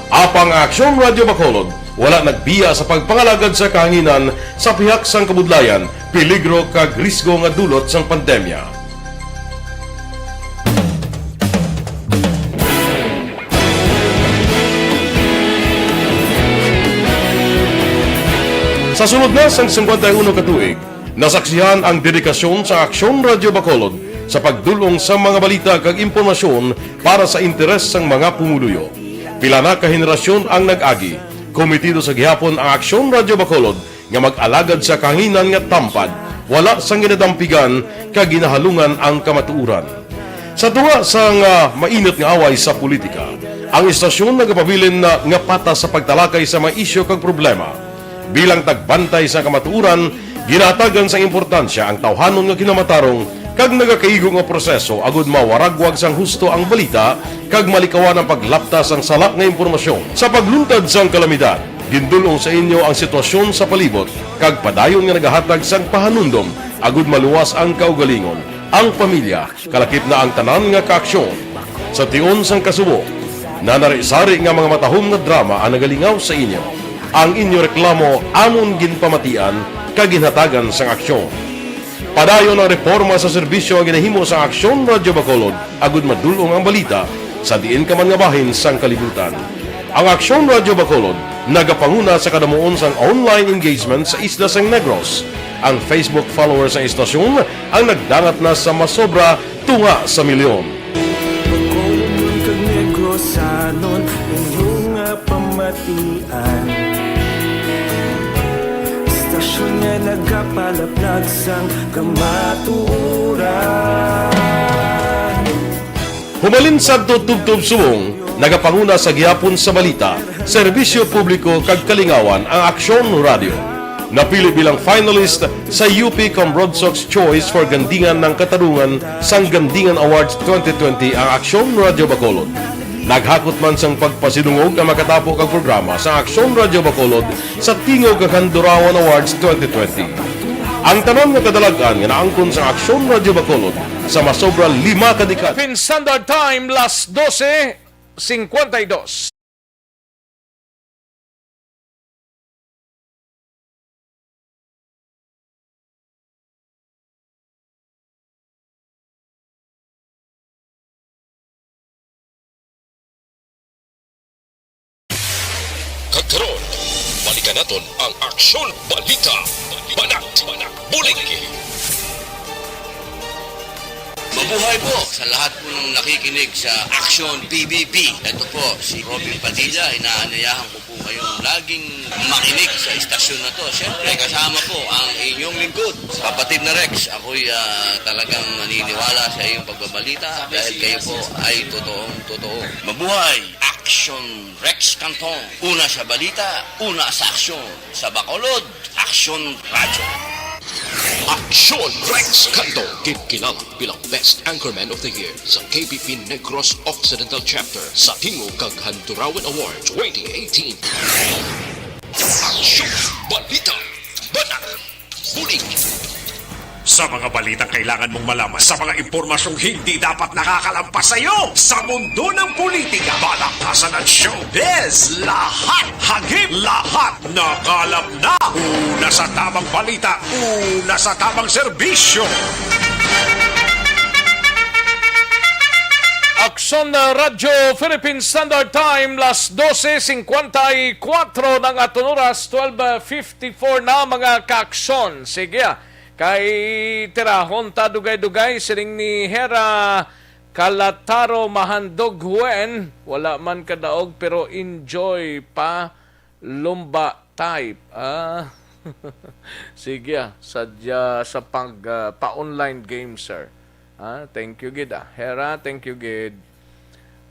Apang ang Aksyon Radyo Bacolod wala nagbiya sa pagpangalagad sa kahanginan sa pihak sang kabudlayan, peligro kag risgo nga dulot sang pandemya. Sa sulod na sang singkwenta y uno ka tuig, nasaksihan ang dedikasyon sa Aksyon Radyo Bacolod sa pagdul-ong sa mga balita kag impormasyon para sa interes sang mga pumuluyo. Pila na ka henerasyon ang nag-agi. Kometido sa gihapon ang Aksyon Radyo Bacolod nga mag-alagad sa kahanginan nga tampad, wala sang ginadampigan kag ginahalungan ang kamatuoran. Sa tunga sang, ah, mainit nga away sa politika, ang istasyon nagapabilin na nga patas sa pagtalakay sa mga isyu kag problema. Bilang tagbantay sa kamatuoran, ginahatagan sang importansya ang tawhanon nga kinamatarong kag nagakaigo nga proseso agud mawaragwag sang husto ang balita kag malikawan ang paglapta sang sala nga impormasyon. Sa pagluntad sang kalamidad, gindul-ong sa inyo ang sitwasyon sa palibot kag padayon nga nagahatag sang pahanumdom agud maluwas ang kaugalingon, ang pamilya, kalakip na ang tanan nga kaaksyon. Sa tion sang kasubo, nanari-sari nga mga matahom nga drama ang nagalingaw sa inyo. Ang inyo reklamo amon ginpamatian kag ginhatagan sang aksyon. Padayon ang reporma sa serbisyo nga ginahimo sang Aksyon Radyo Bacolod agud madul-ong ang balita sa diin ka man nga bahin sang kalibutan. Ang Aksyon Radyo Bacolod nagapanguna sa kadamuon sang online engagement sa isla sang Negros. Ang Facebook followers sang istasyon ang nagdangat na sa masobra tunga sa milyon. Bacolod kag Negrosanon, inyo nga pamatian. Istasyon nga nagapalaplag sang kamatuoran. Humalin sadto tubtob subong, nagapanguna sa gihapon sa balita, serbisyo publiko kag kalingawan ang Aksyon Radio. Napili bilang finalist sa U P Cambrodsoc's Choice for Gandingan ng Katarungan sang Gandingan Awards twenty twenty ang Aksyon Radio Bacolod. Naghakot man sang pagpasidungog ang makatapo kag programa sa Aksyon Radio Bacolod sa Tingog kag Handurawan Awards twenty twenty. Ang tanan nga kadalag-an nga naangkon sa Aksyon Radio Bacolod sa masobra lima ka dekada. Philippine Standard Time, las dose cincuenta y dos. Kag karon, balikan naton ang Aksyon Balita. Banat, bulig. Mabuhay po sa lahat po ng nakikinig sa Aksyon P B B. Ito po si Robin Padilla. Inaanyayahan ko po kayong laging makinig sa istasyon na to. Siyempre, kasama po ang inyong lingkod, kapatid na Rex. Ako'y, ah, talagang naniniwala sa iyong pagbabalita dahil kayo po ay totoong totoo. Mabuhay! Aksyon Rex Canton. Una sa balita, una sa aksyon. Sa Bacolod, Aksyon Radyo. Aksyon Rex Canton, ginkilala bilang Best Anchorman of the Year sa K B P Negros Occidental Chapter sa Tingog kag Handurawan Award twenty eighteen. Aksyon Balita. Banat. Bulig. Sa mga balitang kailangan mong malaman, sa mga impormasyong hindi dapat nakakalampas sa iyo, sa mundo ng politika, balaktasan at showbiz, lahat hagip, lahat nakalap na. Una sa tamang balita, una sa tamang serbisyo. Aksyon na Radyo Philippine Standard Time, las dose cincuenta y cuatro ng aton oras, twelve fifty-four na, mga kaaksyon. Sige, ah, kay tirahon ta dugay-dugay sining ni Hera Kalataro Mahandog Huen. Wala man kadaog pero enjoy pa. Lumba type. Ah. Sige, ah, sadya sa pag, ah, pa-online game, sir. Ah, thank you gid, ah. Hera, thank you gid.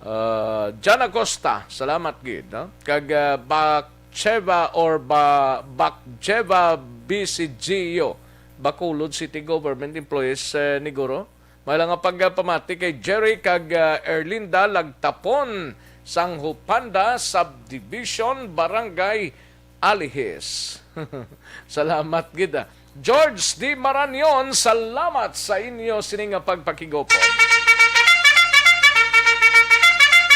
Ah, Jan Acosta, salamat gid, no? Kag, ah, Bakcheva or ba, Bakjeva B C G O, Bacolod City Government Employees, eh, ni Guro. May lang nga pagpamati kay Jerry kag, ah, Erlinda Lagtapon sang Hupanda Subdivision, Barangay Alihis. Salamat gid, ah. George D. Maranion, salamat sa inyo sini nga pagpakigupod.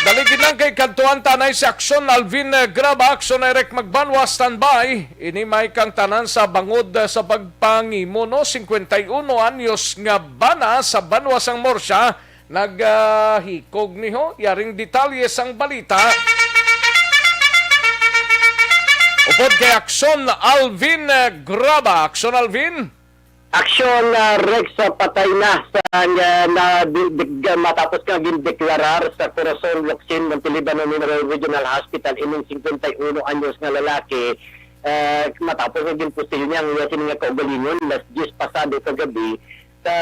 Dali gid lang kay kadtuan ta anay si Aksyon Alvin, eh, Graba, Aksyon Eric Magbanwa, standby. Ini may kang tanan sa bangod, eh, sa pagpangimo, no? Cincuenta y uno anyos nga bana sa banwa sang Murcia, naghikog niho. Yaring detalye sang balita. Upod kay Aksyon Alvin, eh, Graba. Aksyon Alvin. Aksyon, ah, Rex, sa patay na sa, ah, na, di, di, matapos nga gindeklarar sa Corazon Locsin, Montelibano Memorial Regional Hospital, ining cincuenta y uno anyos nga lalaki, eh, matapos nga ginpusil niya ang iya sini nga kaugalingon, las diyes pasado kagabi, sa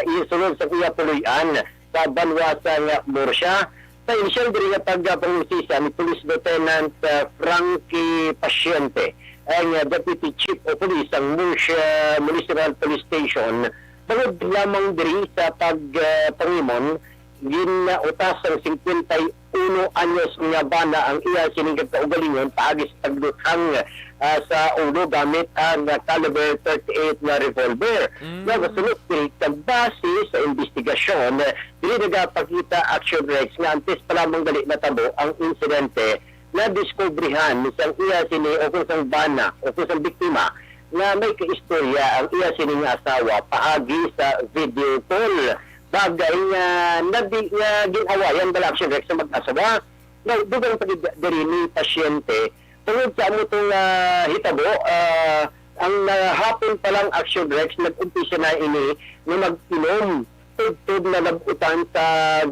iya sulod sa iya puloy-an sa banwa sang Murcia. Sa inisyal diri nga pagpangusisa ni Police Lieutenant, ah, Frankie Paciente, ang, ah, Deputy Chief of Police sang Murcia Municipal Police Station, bangod lamang diri sa pag, ah, pangimon Ginautas sang singkwenta y uno anyos nga bana ang iya sining kaugalingon paagi sa pagluthang, ah, sa ulo gamit ang caliber thirty-eight nga revolver. Mm. Nga masunod diri kag base sa investigasyon, diri nagapakita, Action Rex, nga antes pa lamang gali natabo ang insidente, nadiskubrihan sang iya sini o kung sang bana o kung sang biktima nga may kaistorya ang iya sini nga asawa paagi sa video call. Bagay nga nabi-, nga gin-awayan bala, Action Rex, sa mag-asawa. Now, dugang pa gid diri ni pasyente, tungod sa amo tong, ah, hitabo, ah, ang nahapon pa lang, Action Rex, nag-umpisa na ini nga mag-inom tubtob na nab-utan sa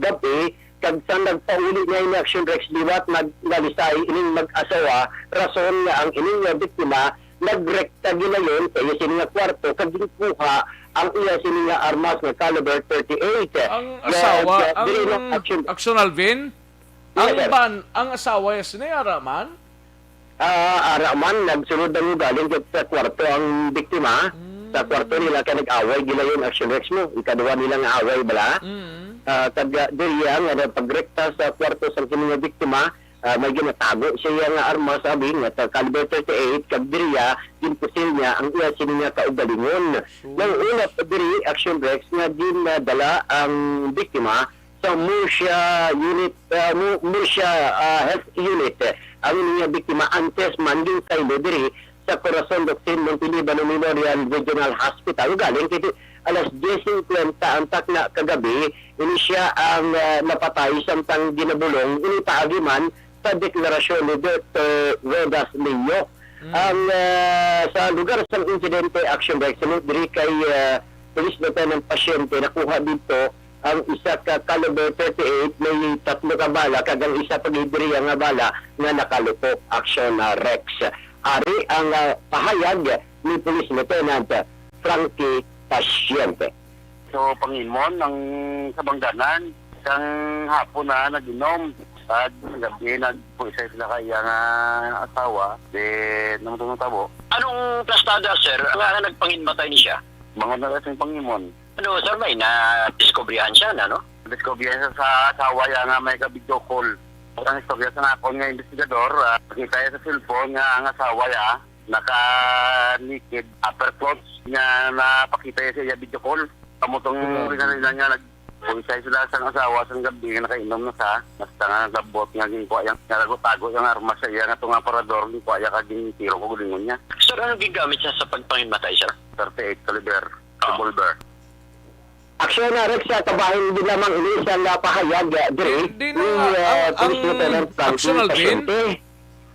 gab-i, kag sa nagpauli na ini, Action Rex, liwat nag-, nalisay ining mag-asawa, rason nga ang ining nga biktima nagrekta gilayon sa iya sini nga kwarto kag ginkuha ang iya sini nga armas nga caliber thirty-eight. Ang Nga, asawa, nga, ang diri, no, Action. Action Alvin, Yes, ang sir. ban-, ang asawa ya sini, ara man? Ah, ara man, nagsulod ang ugaling sa kwarto ang biktima. Sa kwarto Mm. nila kay nag-away gila yun, Action Rex, mo. Ikaduha nila nga away, bala. Mm. Ah, kag, ah, diri nga pagrekta sa kwarto sa kini nga biktima, ah, may ginatago sa iya nga armas, abi, nga ta-, caliber thirty-eight, kag diri, ah, ginpusil niya ang iya sini nga kaugalingon. Sus. Nang una pa diri, Action Rex, nga ginadala ang biktima sa Murcia Unit, ah, Mu-, Murcia, ah, Health Unit. Ang ining biktima antes man ginsaylo diri sa Corazon Doctrine Montelibano Memorial Regional Hospital. Galing kay alas diyes singkwenta ang takna kagabi, ini siya ang, ah, napatay samtang ginabulong ini paagi man sa deklarasyon ni Doktor Rodas Leo. Mm. Ang, ah, sa lugar sang insidente, Action Rex, diri kay, ah, Police Lieutenant Pasyente, nakuha dito ang isa ka caliber thirty-eight, may tatlo ka bala, kag ang isa pa gid diri nga bala nga nakalupok, Action, ah, Rex. Ari ang, ah, pahayag ni Police Lieutenant Frankie Pasyente. So, pangimon ang kabangdanan. Sang hapon na nag-inom. At gabi nagpuisay sila kay ang, ah, asawa. Then, naman itong tabo. Anong plastada, sir, nga nagpanginmatay ni siya? Bangon na lang siyang pangimon. Ano, sir, may nadiskubrihan siya na, no? Discovery siya sa asawa niya nga may ka-video call. Ang istorya sa akon nga investigador, ah, nakita niya sa cellphone nga ang asawa niya naka-naked, upper clothes, nga napakita niya sa iya video call. Kamutong Grabe. rin nga nag-, buwisay sila sang asawa sang gabi nga nakainom na sa, basta nga nagabot nga ginkuha yang narago-tago yang armas sa iya nga tunga parador, ginkuha iya kag gintiro ko gulingon niya. Sir, ano gingamit siya sa pagpanginmatay, sir? Thirty-eight caliber, Ah. revolver. Aksyon na, Rex, sa kabahin din lamang ini sa nga pahayag, ah, diri Di, di na ni, nga, ah, ang, Police ang Lieutenant Frankie Action Alvin? Pasyente.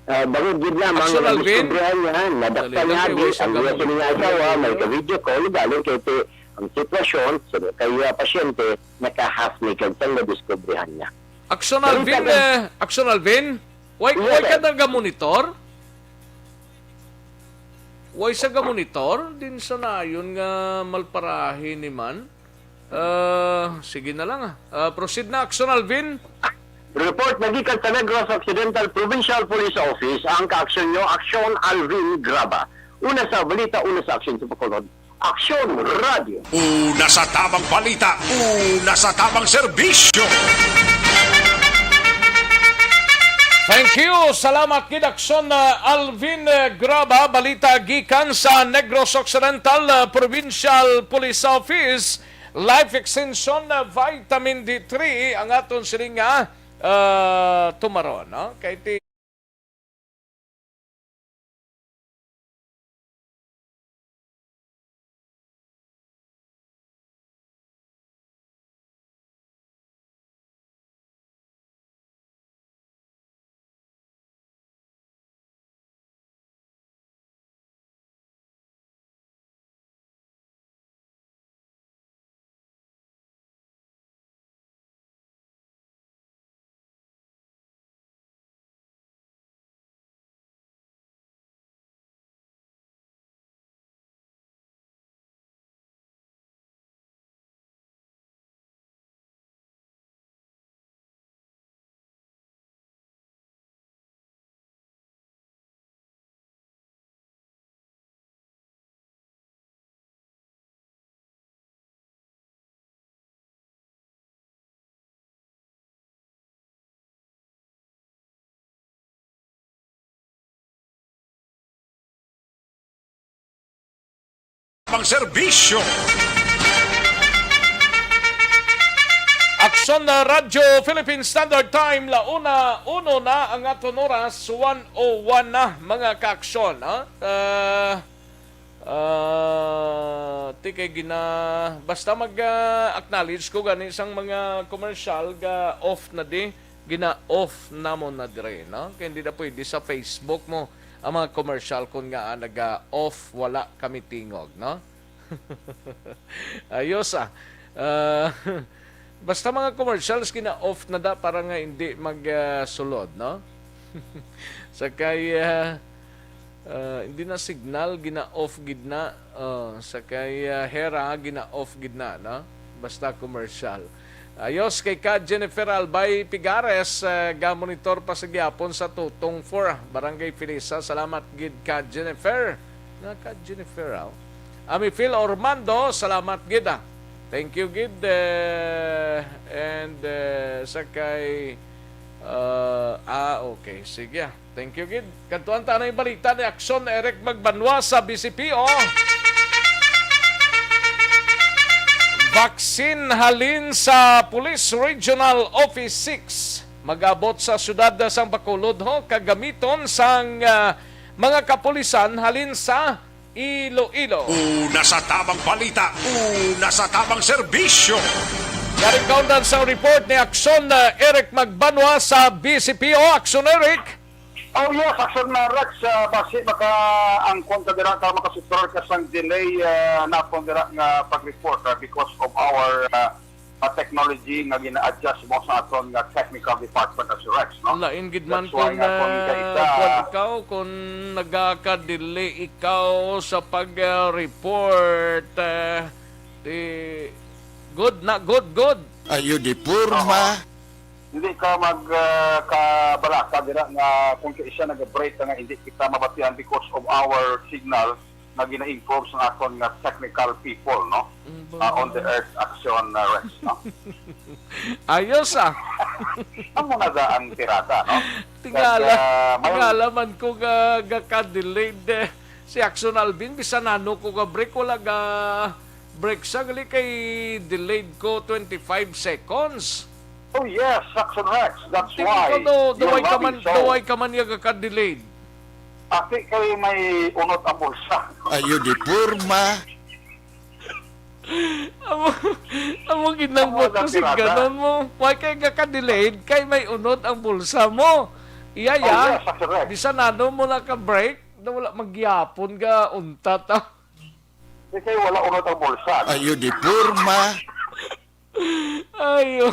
Ah, bangod gid lamang Action nga Alvin? diskubrihan niya, nadakpan Dali lang, niya kay di way sa ang iya gamon. sining asawa, may ka-video call, galing kay ti-, ang sitwasyon sa kay, ah, pasyente, nakahas ni kag sang nadiskubrihan niya. Action Dali Alvin, sa eh, Action Alvin, way, Yes, way ka sir. naga-monitor? Way sa ga-monitor? Din sa nayon nga malparahi ni man? Ah, sige na lang, ah. Ah, proceed na, Action Alvin. Report na gikan sa Negros Occidental Provincial Police Office ang kaaksyon nyo, Action Alvin Graba. Una sa balita, una sa aksyon sa Bacolod. Aksyon Radio. Una sa tamang balita, una sa tamang serbisyo. Thank you. Salamat gid, Aksyon, ah, Alvin, ah, Graba. Balita gikan sa Negros Occidental, ah, Provincial Police Office. Life Extension, ah, Vitamin D three ang aton siling nga, ah, tumaron, no? Kay ti- Pang serbisyo. Aksyon na Radyo Philippine Standard Time, la una uno na ang aton oras, one oh one na, mga kaaksyon, ha? Ah, ah, ti kay gina-, basta mag, ah, acknowledge ko gani sang mga commercial ga off na di, gina-off namon na dire, no? Kay hindi na pwede sa Facebook mo ang mga commercial kon nga, ah, naga-off, wala kami tingog, no? Ayos, ah. Ah, basta mga commercials, gina-off na da para nga hindi mag, ah, sulod, no? Sa kay, ah, ah, hindi na signal, gina-off gid na. Oh, sa kay, ah, Hera, gina-off gid na, no? Basta commercial. Ayos, kay ka Jennifer Albay Pigares, ah, ga-monitor pa sa gihapon sa Tutong four, Barangay Felisa. Salamat gid ka Jennifer. Nga ka Jennifer, ah. Ami Phil Ormando, salamat gid, ah. Thank you gid, eh, and, eh, sa kay, ah, ah, okay, sige, ah. Thank you gid. Kadtuan ta na yung balita ni Aksyon Eric Magbanwa sa B C P O. Vaccine halin sa Police Regional Office six mag-abot sa siyudad sang Bacolod, ho, kagamiton sang, ah, mga kapulisan halin sa Iloilo. Una sa tabang balita, una sa tabang serbisyo. Galing kaundan sa report ni Aksyon, ah, Eric Magbanwa sa B C P O. Aksyon, Eric. Oh yes, Aksyon na Rex, ah, basi makaangkon ka dira ka makasutral ka sang delay, ah, napon dira nga pag-report, ah, because of our, ah, ah, technology nga gina-adjust mo sa aton nga technical department, Aksyon Rex, no? Lain gid man That's why kung, nga kung ah, kaisa kuwan ikaw, kung nagaka-delay ikaw sa pag-report, ah, di, good na, good, good. Ayo di porma. Oo. Hindi ka mag, ah, kabalaka dira nga kung kaisa nag-break ka nga hindi kita mabatian because of our signal nga gina-improve sa aton nga technical people, no? Mm, ah, on the ba? Earth Action, ah, Rex, no? Ayos, ah. Amo na da ang tirada, no? Tingala, Kag, ah, may tingala man ko nga gaka-delayed, eh. Si Action Alvin, bisan ano ko ga-break, wala ga-break sa gali kay delayed ko twenty-five seconds. Oh yes, Action Rex. That's Tingin why ko do, you're duway ka man, loving so. Duway ka man nga gaka-delayed. Ati kay may unot ang bulsa. Ayo di porma. Amo, amo gid nang Amo buot na ko si tirada. Ganon mo. Why kay gaka-delayed? Kay may unot ang bulsa mo. Iya, Oh, ya. Yes, that's correct. Bisan ano mo naka-break, na wala magyapon ga untat, ah. Di kay wala unot ang bulsa. Ayo di porma. Ayo.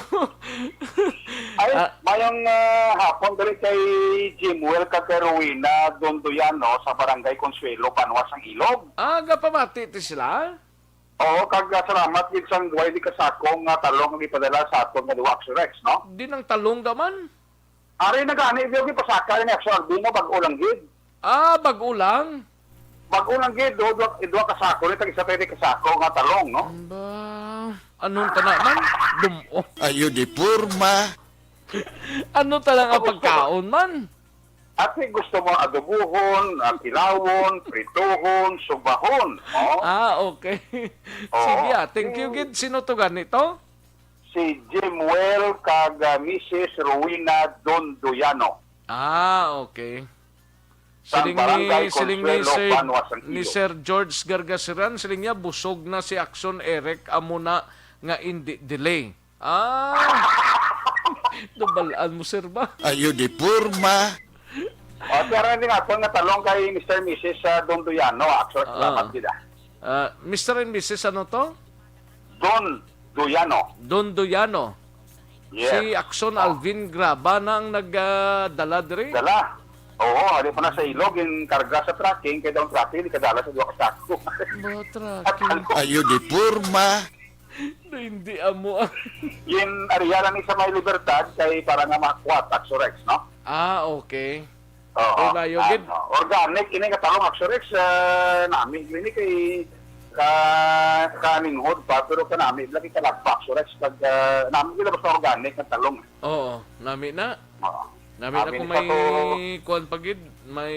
Ay, Ah. mayong, ah, hapon diri kay Jimwell kag kay Rowena Donduyano sa Barangay Consuelo, Banwa sang Ilog. Ah, gapamati ti sila? Oo, kag, ah, salamat gid sang duway di kasako nga talong nga gipadala sa aton nga duwa, Action Rex, no? Di nang talong da man? Ari na gani, di gid pasaka ni Action Alvin, no? Bag-o lang gid. Ah, bag-o lang? Bag-o lang gid, do, duha, duha ka sako ni, tag isa tayo di ka sako nga talong, no? Ba, anong tana man? Dum-, oh. Ayo di porma. Ano talang ang Gusto pagkaon man? Ate, gusto mo adobohon, ah, kilawon, prituhon, sugahon, oh? Ah, okay. Oo. Sige, ah. Thank you, Si gid. Sino to ganito? Si Jimwell kag, ah, Missus Rowena Donduyano. Ah, okay. Sang Siling ni, Barangay siling ni Consuelo, Sir, Banwa sang ni Ilog. Sir George Gargasiran, siling niya, busog na si Action Eric, amo na nga indi delay. Ah, nabalaan mo, sir, ba? Ayo di porma. O, pero hindi nga, kung natalong kay Mister Missus, ah, Donduyano, Action, Ah. salamat gid, ah. Ah, Mister and Missus, ano to? Don Duyano. Don Duyano. Yes. Si Axon Oh. Alvin Graba na ang nag, ah, dala diri. Dala. Oo, ali pa na sa ilog, yung karga sa trucking, kaya daw ang trucking, di kadala sa duha ka sako. Ba, trucking. Ayo di porma. Na hindi amo ang Yung area lang sa may Libertad, kay para nga makwat, Axorex, no? Ah, okay. Oo. Ay, layo gid. Ah, organic, ini nga talong, Axorex, ah, nami, ini kay ka, kaninghod pa, pero kanami, lagi ka nagpa, Axorex, pag, ah, nami, gila basta organic nga talong. Oo, nami na. Oo. Nami na Nami kung na may to. Kuwan pa gid, may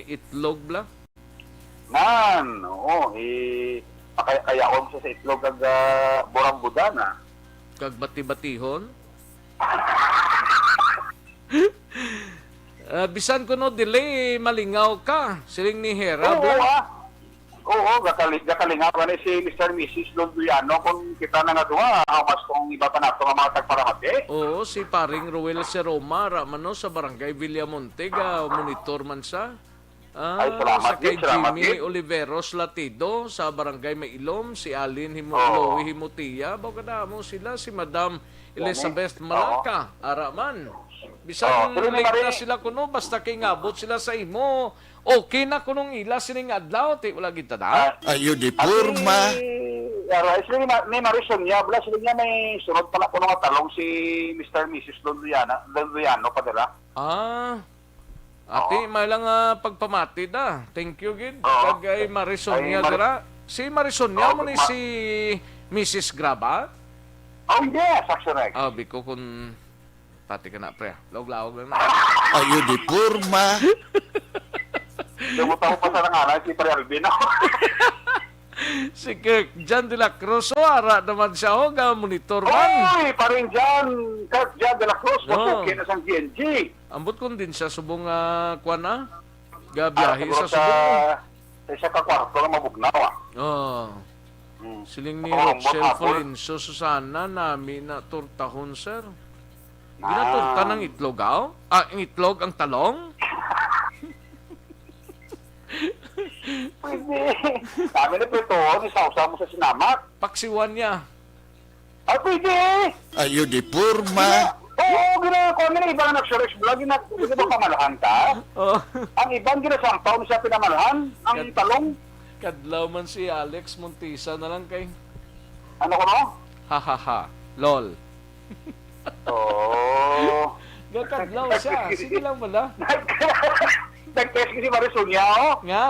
itlog bla. Nan, oo, eh, makaya-kayaon siya sa itlog kag, ah, burambudana. Kag bati-batihon? Ah, bisan kuno dili, malingaw ka, siling ni Hera, Oo, bro. ah. Oo, gakali-, gakalingaw gani si Mister Missus Londoyano kung kita na nga duha, ah, mas kung iba pa nato nga mga tagparamati. Oo, si paring Ruel Seroma, ra man, no, sa Barangay Villamonte, ga monitor man sa. Ah, Ay, salamat sa kay gid, salamat Jimmy gid. Oliveros Latido sa Barangay Mailom, si Alin Himo-, Oo. Loie Himotia, baw kadamo sila, si Madam Gani. Elizabeth Oo. Malaka, ara man. Bisan Oo, sila ni late na Mari- sila kuno, basta kay ngabot sila sa imo, okay na kunong ila sining adlaw, ti wala gid tada. Ah, Ayo di ati, porma. Ara, sila ni Ma-, ni Maris Sonia, bala sila niya may sunod pa na kuno nga talong si Mister Missus Londoyana, Londoyano pa dira. Ah. Ati, Oo. may lang, ah, pagpamati da. Thank you gid. Oo. Kag ay Maris Sonia Ay, Maris- dira. Si Maris Sonia Oo, mo ni ma- si Missus Graba? Oh, yes, actually. Ah, biko kun pati ka na, pre. Laog-laog lang na. Ayo di porma. Lumutaw pa sa nangalan si Pare Alvin. Si Kirk John de la Cruz, oh, ara naman siya, oh, ga monitor man. Oy, Paring John, Kirk John de la Cruz, No. masuki na sang G N G. Ambot kung din siya subong, ah, kuwan, ah, gabiyahe Ara, sa siguro Subong, eh. sa, sa isa ka kwarto nga mabugnaw, ah. Oh. Hmm. Siling ni Ako, Rochelle ambot, ambot. Florencio, Susana, nami na tortahon, sir. Ah. Ginatorta ng itlog, aw? Ah, ang itlog, ang talong? Pwede. Kami na prituhon, isawsaw mo sa sinamak. Paksiwan niya. Ah, pwede. Ayo di porma. Gina-, oo, ginagawa nila, iba nga nag-search vlog, gina-, di ba pamalahan ka? Oh. Ang iban ginasampaw ni sa pinamalahan, ang Kad-, talong. Kadlaw man si Alex Montisa na lang kay Ano ko, no? Ha, ha, ha. Lol. Oo. Gakadlaw siya. Sige lang pala. Nag-, nag-text si Maris Sonia, oh. Nga?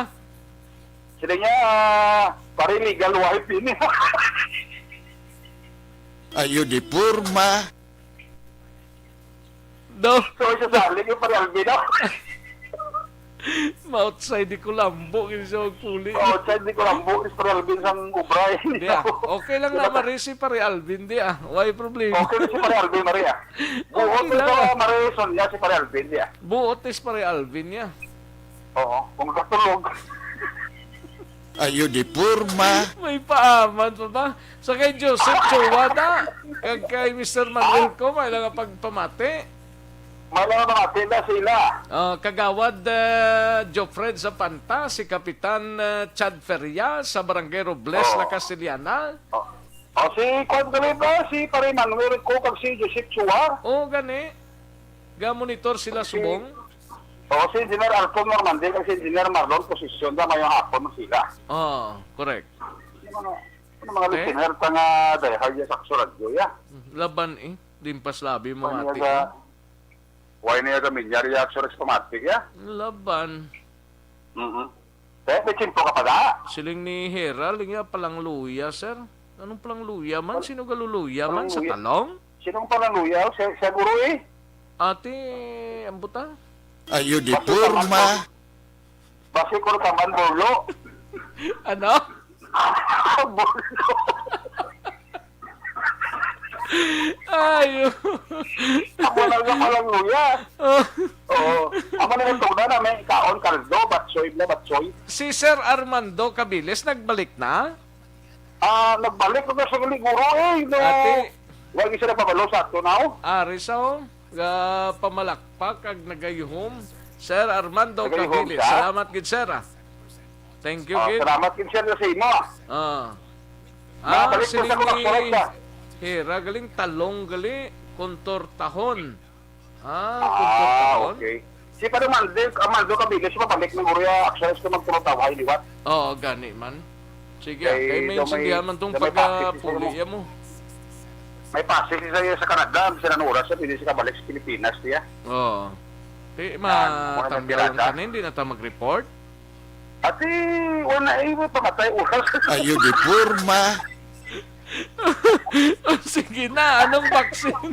Sila niya, ah, pare, legal wife yun, eh. Ayo di porma. No. So, isa sa aling yung Pare Alvin, no? Ma-outside di ko lambo, kasi siya magpuli. Ma-outside di ko lambo, is Pare Alvin sang ubray. Di, ah. Okay lang na, Mare, si Pare Alvin, di, ah. Why problema? Okay na si Pare Alvin, Mare, ah. Okay Buot na lang, sa ah. Mare Sonia si Pare Alvin, di, ah. Buot is Pare Alvin niya. Oo, kung katulog. Ayo di porma. May paaman pa ba? Sa kay Joseph Chowada, kag kay Mister Manuel Ah? ko, may lang nga pagpamati. May lang nga pamati na sila. Ah, Kagawad, ah, Jofred Zapanta, si Kapitan, ah, Chad Feria sa Barangay Robles, Oo. La Castellana. Oh. Oh, si Kwan Kaliba, si Pare Manuel ko, kag si Joseph Chua. Oo, gani. Ga-monitor sila Si subong? Oo, si Engineer Alton Normandin kag si Engineer Marlon Posisyon, da, mayong hapon mo sila. Oo, correct. Yung mga, yung mga Eh? listener ta nga diehard ya sa Akso Radyo, ya. Laban, eh. Dimpas labi mo Why niya mati, ga, eh. why niya ga minyar ya Akso Respomatic, ya? Laban. Mhm. Eh, may tiyempo ka pa da? Siling ni Hera, linya palang luya, sir. Anong palang luya man? Sino galuluya man? Palang Sa luya. Talong? Sinong palang luya? Siya, siya guro, eh. Ate, ang buta? Ayo di Basi porma. taman, basi ko taman, Bolo. Ano? Bolo. Ayo. Amo na nga palang luya. Oh. Oo. Amo na yung tuna na may kaon, kaldo, batsoy, na batsoy. Si Sir Armando Cabilis nagbalik na? Ah, nagbalik na sa siguro eh. No, Ate. Wag isa na pabalo sa ato na, oh. Ari sa, oh. Ga pamalakpak ag nagayuhom. Sir Armando Nagayuhom Cabilis, ka? Salamat gid, sir, ah. Thank you, Oh, gid. Salamat gid, sir, sa imo, ah. Ah. Ah, Mabalik po siling sa ni Kumaksurat ka. Hera, galing talong, gali, kontor tahon. Ah, Ah, kontor tahon? Okay. Si Padre Mandel, ah, Mando Cabilis, mabalik ng Uria, actually, sa magpulot tawhay, liwat. Oo, gani man. Sige, Kay kay may daw may, intindihan man tong daw may pagka-, pakit siya puli mo. Iya mo. May pasig siya sa Canada, ang silang oras siya, pwede siya kabalik sa Pilipinas, siya. Oo. Di, Yan, ma-, wala nang tanggal lang tirada. Ka na, hindi na ta mag-report? Ati, wala, eh, may pamatay, oras. Ayo di porma. Sige na, anong vaccine?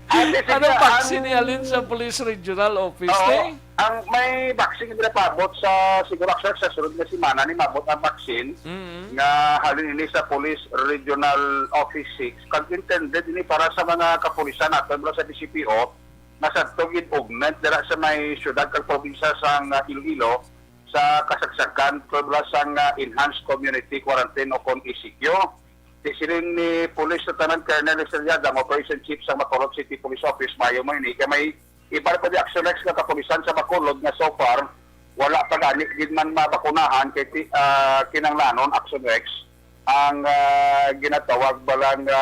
Ate, sige, Anong vaccine ang ni Alin sa Police Regional Office, Oo. eh? Ang may vaccine nga ginapaabot sa, siguro, actually, sa sunod nga semana ni maabot ang vaccine Mm. nga halin ini sa Police Regional Office six. Kag intended ini para sa mga kapulisan naton, bala sa D C P O, nga sadto gid augment dira sa may syudad kag probinsya sang, ah, Iloilo sa kasagsagan, bala sang, ah, Enhanced Community Quarantine o kon E C Q. Ti siling ni Police Lieutenant Colonel Estrellada, ang Operation Chief sang Bacolod City Police Office, maayo man ini kay may iban pa di Action X nga kapulisan sa Bacolod nga so far wala pa gani gid man mabakunahan kay ti-, ah, kinahanglanon Action X ang, ah, ginatawag bala nga,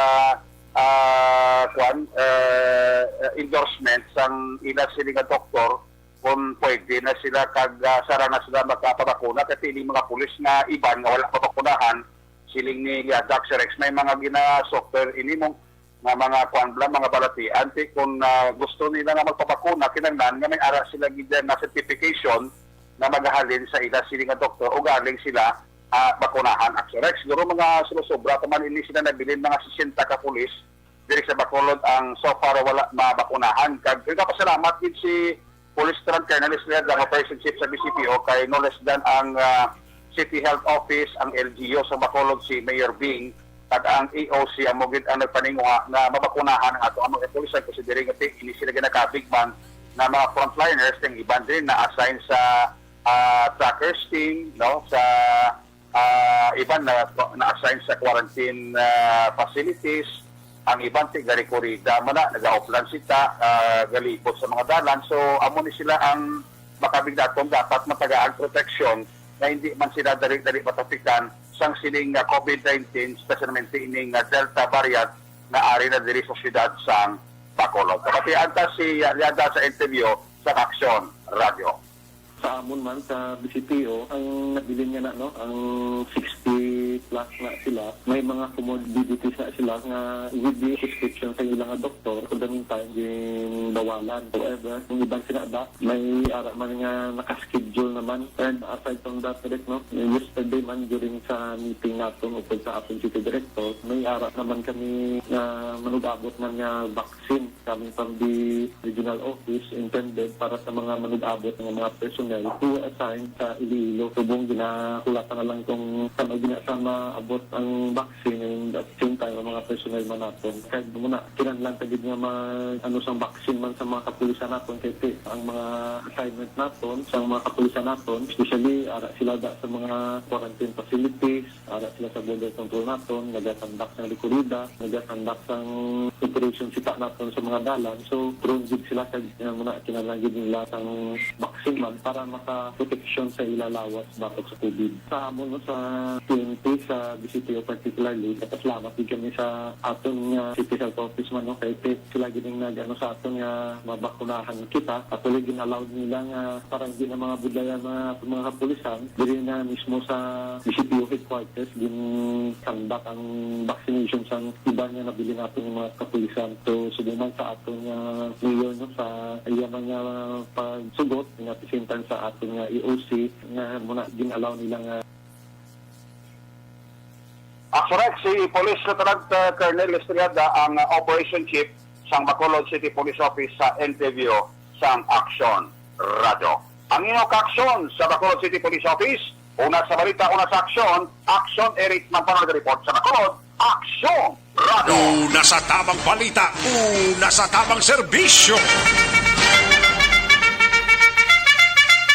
ah, kwan, ah, endorsement sang ila sini nga doktor kung pwede na sila kag, ah, sara na sila makapabakuna kay ti ining mga pulis nga iban nga wala pa bakunahan, siling ni Liada Action X, may mga gina-suffer ini mo nga mga kwan bala, mga balatian, ti kung, ah, gusto nila nga magpabakuna, kinahanglan nga may ara sila gid nga certification nga magahalin sa ila sini nga doktor o galing sila, ah, bakunahan. Actually, siguro mga sumusobra pa man ini sila nabilin mga sesenta ka pulis diri sa Bacolod ang so far wala mabakunahan. Kag nagapasalamat gid si Police Lieutenant Colonel Estrella, ang Operation Chief sa B C P O, kay no less than ang, ah, City Health Office, ang L G U sa Bacolod, si Mayor Bing, kag ang E O C amo gid ang nagpaninguha nga mabakunahan ang ato ang mga kapulisan, considering nga ti-, ini sila ginakabig man nga mga frontliners, ang iban din na-assign sa, ah, trackers team, no, sa, ah, iban na na-assign sa quarantine, ah, facilities, ang iban ti gali kurida man na, nagauplan sita, ah, galibot sa mga dalan. So, amo ni sila ang makabig naton dapat matagaan proteksyon nga hindi man sila dali-dali matapikan sang sining nga COVID nineteen, especialmente ining nga Delta variant nga ari na diri sa siyudad sang Bacolod. Kapatian ta si, ah, Liada sa interview sa Aksyon Radio. Sa amon man sa B C P O, ang nabilin nga na, no, ang sixty plus na sila, may mga comorbidities na sila nga with the prescription sa ilang doktor, for the meantime, ginbawalan. However, ang iban sila da, may ara man nga naka-schedule naman. And aside from that, direct, no, yesterday man during sa meeting naton upod sa aton city director, may ara naman kami nga manugabot man nga vaccine coming from the regional office intended para sa mga manugabot nga mga personnel who assigned sa Iloilo. Subong ginakulatan na lang kung saan gina-, saan maabot ang vaccine, and at the same time, ang mga personnel man naton. Kaya muna, kinahanglan ta gid nga mag-, ano, sang vaccine man sa mga kapulisan naton, kay ti-, ang mga assignment naton sa mga kapulisan naton, especially ara sila da sa mga quarantine facilities, ara sila sa border control naton, nagakandak sang likurida, nagakandak sang operation sita naton sa mga dalan. So, prone gid sila kag, uh, muna, kinahanglan gid nila sang vaccine man para makaproteksyon sa ila lawas batok sa COVID. Sa amon, no, sa T N P, sa B C P O particularly, nagapasalamat gid kami sa aton nga City Health Office man, no, kay ti-, sila gid ang nag-ano sa aton nga mabakunahan kita. Actually, gin-allow nila nga parang di na mga budaya nga aton mga kapulisan diri na mismo sa B C P O headquarters, gin-conduct ang vaccination sang iban nga nabilin naton nga mga kapulisan. So, subong man sa aton nga mayor, no, sa iya man nga pagsugot, nga at the same time sa aton nga E O C, nga muna gin-allow nila nga Aksyon X, si Police Lieutenant, uh, Colonel Estrada ang, uh, Operation Chief sang Bacolod City Police Office sa interview sang Aksyon Radio. Ang inyo kaaksyon sa Bacolod City Police Office, una sa balita, una sa aksyon, Aksyon Eric Magpanol report sa Bacolod, Aksyon Radio. Una sa tamang balita, una sa tamang serbisyo.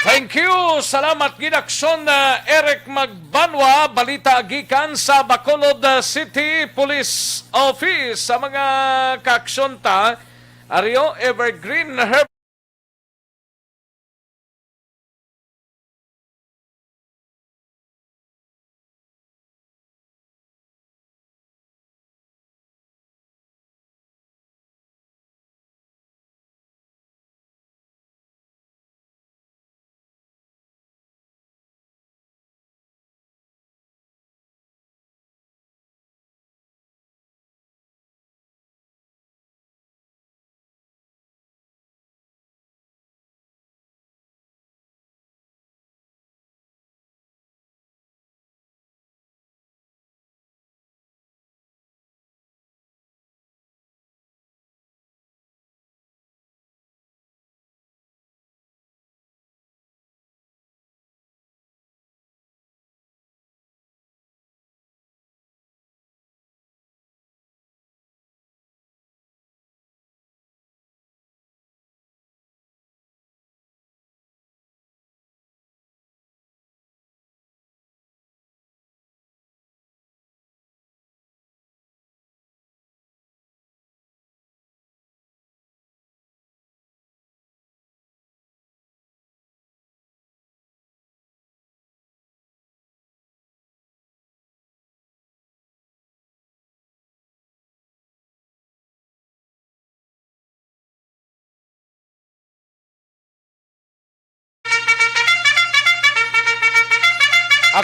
Thank you. Salamat gid, Aksyon, uh, Eric Mag- Banwa, balita gikan sa Bacolod, uh, City Police Office. Sa mga kaaksyon ta, Ario Evergreen Herb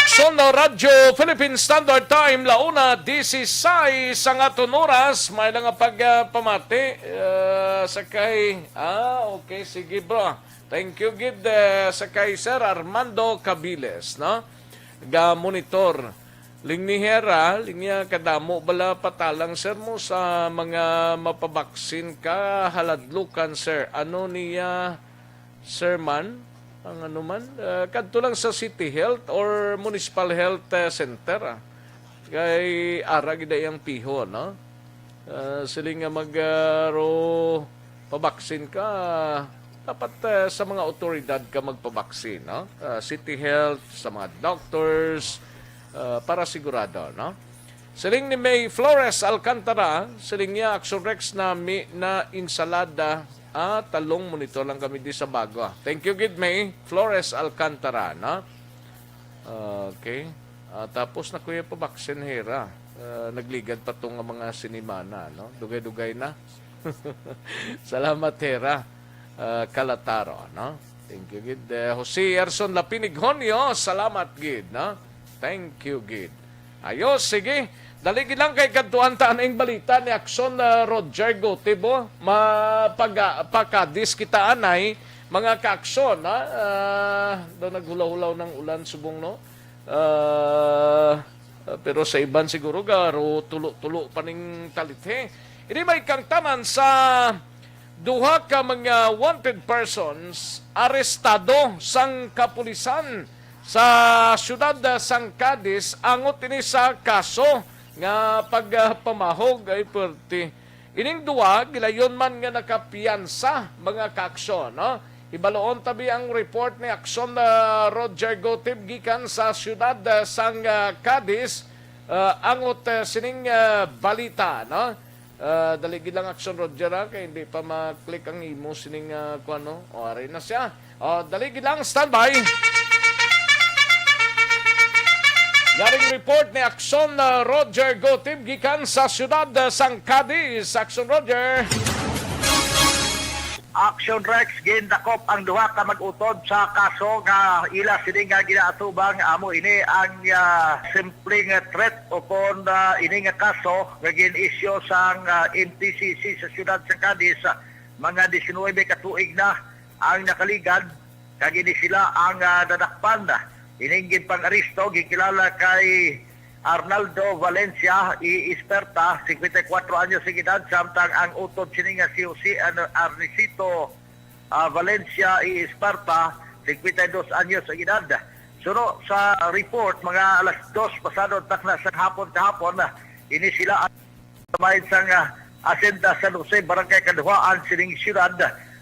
Son Radyo Philippine Standard Time, la una dieciséis ang aton oras. May lang nga pagpamati, ah, sa kay, ah, okay, sige, bro. Thank you gid, eh, sa kay Sir Armando Cabiles, no? Ga monitor. Lingni Hera, lingya kadamo bala patalang, sir, mo sa mga mapabaksin ka haladlukan, sir. Ano niya, sir, man? Ang ano man, ah, kadto lang sa City Health or Municipal Health, eh, Center, ah. Kay ara gid ang piho, no? Ah, siling nga mag, ah, ro pabaksin ka, dapat, ah, sa mga otoridad ka magpabaksin, no? Ah, City Health, sa mga doctors, ah, para sigurado, no? Siling ni May Flores Alcantara, siling niya, Action Rex na mi na insalada, ah, talong, monitor lang kami di sa Bago. Thank you gid, May Flores Alcantara, no? Okay. Ah, tapos na, kuya, pabaksin, Hera. Ah, nagligad pa to nga mga sinimana, no? Dugay-dugay na. Salamat, Hera. Ah, Kalataro, no? Thank you gid. Eh, Jose Erson Lapinig Honyo, salamat gid, no? Thank you gid. Ayos, sige. Dali gid lang kay kadtuan ta aning balita ni Action, ah, Roger Gotibo. Mapaga-, pakadis kita anay, mga ka-action, ha? Ah, daw naghulaw-hulaw ng ulan subong, no? Ah, pero sa iban siguro garo tulo-tulo pa ning talithi. Ini may kangtaman sa duha ka mga wanted persons arestado sang kapulisan sa siyudad sang Cadiz angot ini sa kaso nga pagpamahog ay perti. Ining duwa, gilayon man nga nakapiyansa, mga kaaksyon, no? Hibaluon tabi ang report ni Aksyon, ah, Roger Gotib gikan sa siyudad, ah, sang, ah, Cadiz, ah, angot, ah, sining, ah, balita, no? Ah, dali gid lang, Aksyon Roger, ha, kay hindi pa ma-click ang imo sining, ah, kuwan, no? O, ari na siya. O, dali gid lang, standby. Yaring report ni Aksyon, ah, Roger Gotib gikan sa siyudad, ah, sang Cadiz. Aksyon, Roger. Action Rex, gindakop ang duha ka mag-utod sa kaso nga ila sini nga ginaatubang. Amo ini ang, ah, simpleng threat o kon, ah, ini nga kaso nga gin-issue sang, ah, M T C C sa siyudad sa Cadiz, ah, mga diecinuebe ka tuig na ang nakaligad. Kag ini sila ang, ah, nadakpan. Ining ginpang-aresto ginkilala kay Arnaldo Valencia y Esperta, singkwenta y kuwatro anyos ang edad, samtang ang utod sini nga si Jose Ar-, Arnesito, ah, Valencia y Esperta, singkwenta y dos anyos ang edad. Suno sa report, mga alas dos pasado takna sa hapon kahapon, ini sila sa bahin sang, ah, Hacienda San Jose, Barangay Kaduhaan sining siyudad.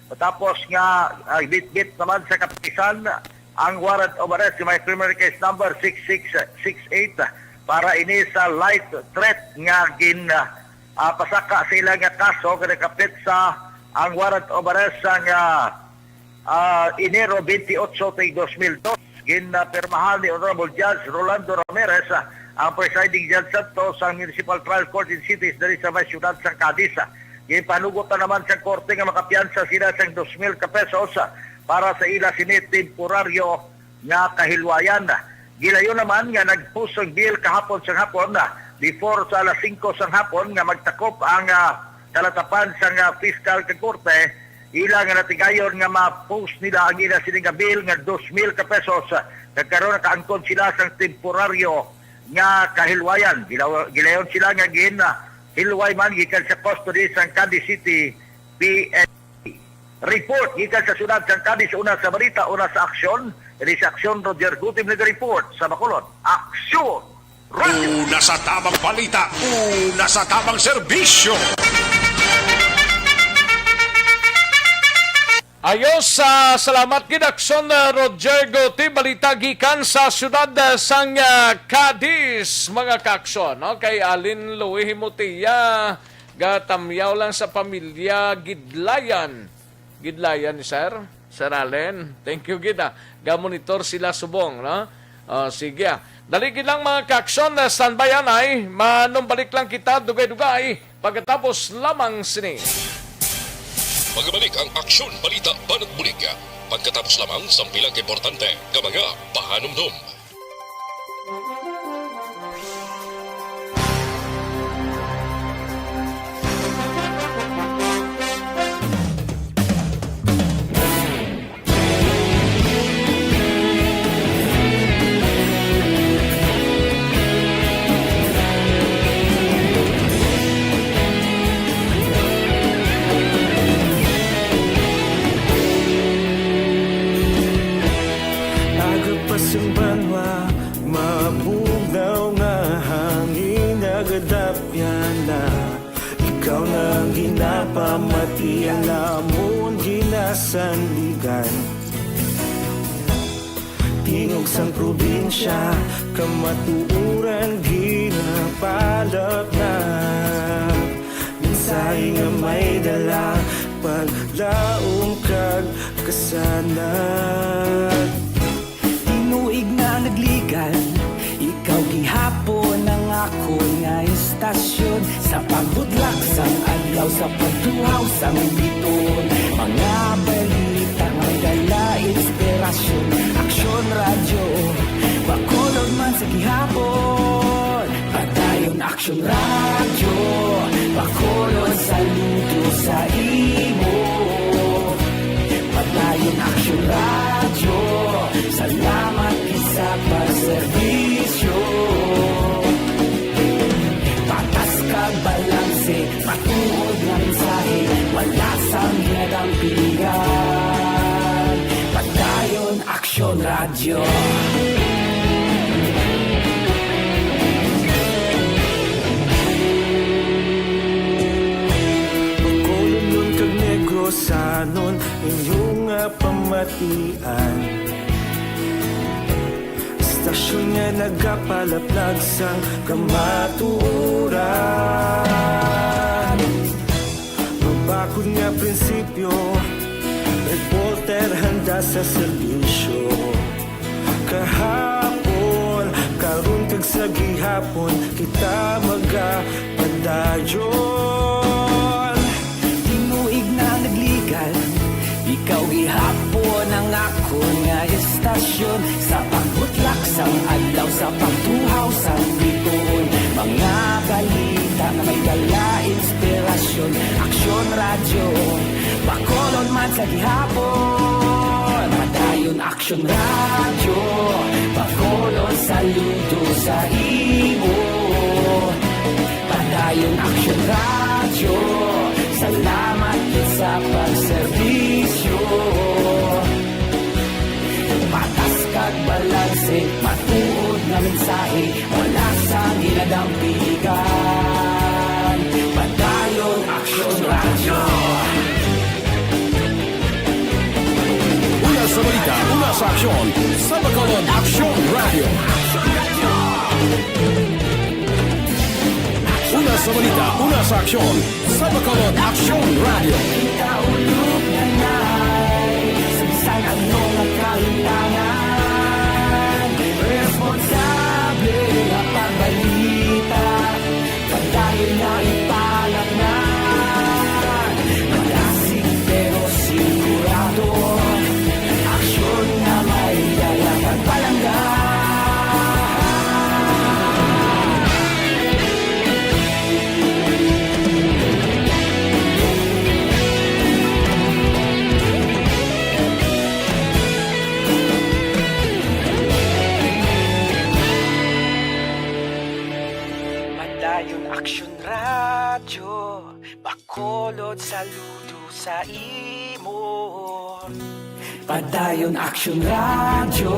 Matapos nga, ah, bitbit naman sa kapisan ang warrant of arrest nga may criminal case number six six six eight para ini sa light threat nga gin, ah, ah, pasaka sa ila nga kaso nga nakapit sa ang warrant of arrest sang, ah, ah, Enero twenty-eight, tuig dos mil dos, ginpirmahan ni Honorable Judge Rolando Ramirez, ah, ang presiding judge sadto sa Municipal Trial Court in Cities diri sa may siyudad sang Cadiz. Ginpanugot na naman sa korte nga makapiyansa sila sang dos mil ka pesos, ah, para sa ila sini temporaryo nga kahilwayan. Gilayon naman nga nag-post ang bail kahapon sang hapon, ah, before sa alas singko sang hapon nga magtakop ang, ah, kalatapan sang, ah, piskal kag korte. Ila nga natigayon nga ma-post nila ang ila sini nga bail nga dos mil ka pesos, ah, kag karon nakaangkon sila sang temporaryo nga kahilwayan. Gilaw-, gilayon sila nga gin, ah, hilway man gikan sa custody sang Cadiz City P N P. Report gikan sa siyudad sang Cadiz, una sa balita, una sa aksyon. Ini sa aksyon, Roger Gutim nag-report sa Bacolod. Aksyon! Una sa tamang balita, una sa tamang serbisyo. Ayos, ah, salamat gid, Aksyon, ah, Roger Goti. Balita gikan sa siyudad, ah, sang, ah, Cadiz, mga kaaksyon, no? Kay Alin Louie Himotia, gatamyaw lang sa pamilya Gidlayan. Gidlayan ni Sir, Sir Allen. Thank you gid, ah. Gamonitor sila subong, no? Oh, sige, ah. Dali gid lang, mga kaaksyon, ah, standby anay. Manumbalik lang kita dugay-dugay pagkatapos lamang sini. Magabalik ang Aksyon Balita Banat Bulig pagkatapos lamang sang pila ka importante nga mga pahanumdom. Sandigan. Tingog sang probinsya, kamatuoran ginapalapnap. Mensahe nga may dala, paglaom kag kasanag. Tinuig na nagligan, ikaw gihapon ang akon nga istasyon. Sa pagbutlak sang adlaw, sa pagtuhaw sang biton, mga balita may dala inspirasyon. Aksyon Radyo, Bacolod man sa gihapon. Padayon Aksyon Radyo, Bacolod, saludo sa imo. Padayon Aksyon Radyo, salamat gid sa pagserbisyo. Patas kag balanse, matuod nga mensahe, wala sang ginadampigan. Padayon Aksyon Radyo. Bacolodnon kag Negrosanon, inyo nga pamatian. Istasyon nga nagapalaplag sang kamatuoran. Mabakod nga prinsipyo, reporter handa sa serbisyo. Kahapon, karon kag sa gihapon, kita magapadayon. Tinuig na nagligan, ikaw gihapon ang akon nga istasyon. Sa pagbutlak sang adlaw, sa pagtuhaw sang biton, mga balita nga may dala inspirasyon. Aksyon Radyo, Bacolod man sa gihapon. Padayon Aksyon Radyo, Bacolod, saludo sa imo. Padayon Aksyon Radyo, salamat gid sa pagserbisyo. Patas kag balanse, matuod nga mensahe, wala sang ginadampigan. Padayon Aksyon Radyo. Una sa balita, una sa aksyon, sa Bacolod Aksyon Radyo. Una sa balita, una sa aksyon, sa Bacolod Aksyon Radyo. Kaulog na na'y sa bisan ano nga kahimtangan, responsable nga pagbalita. Padayon na ipalaknag, malasig pero sigurado. Aksyon nga may dala kag palangga. Padayon Aksyon Radyo, Bacolod, saludo sa imo. Padayon Aksyon Radyo,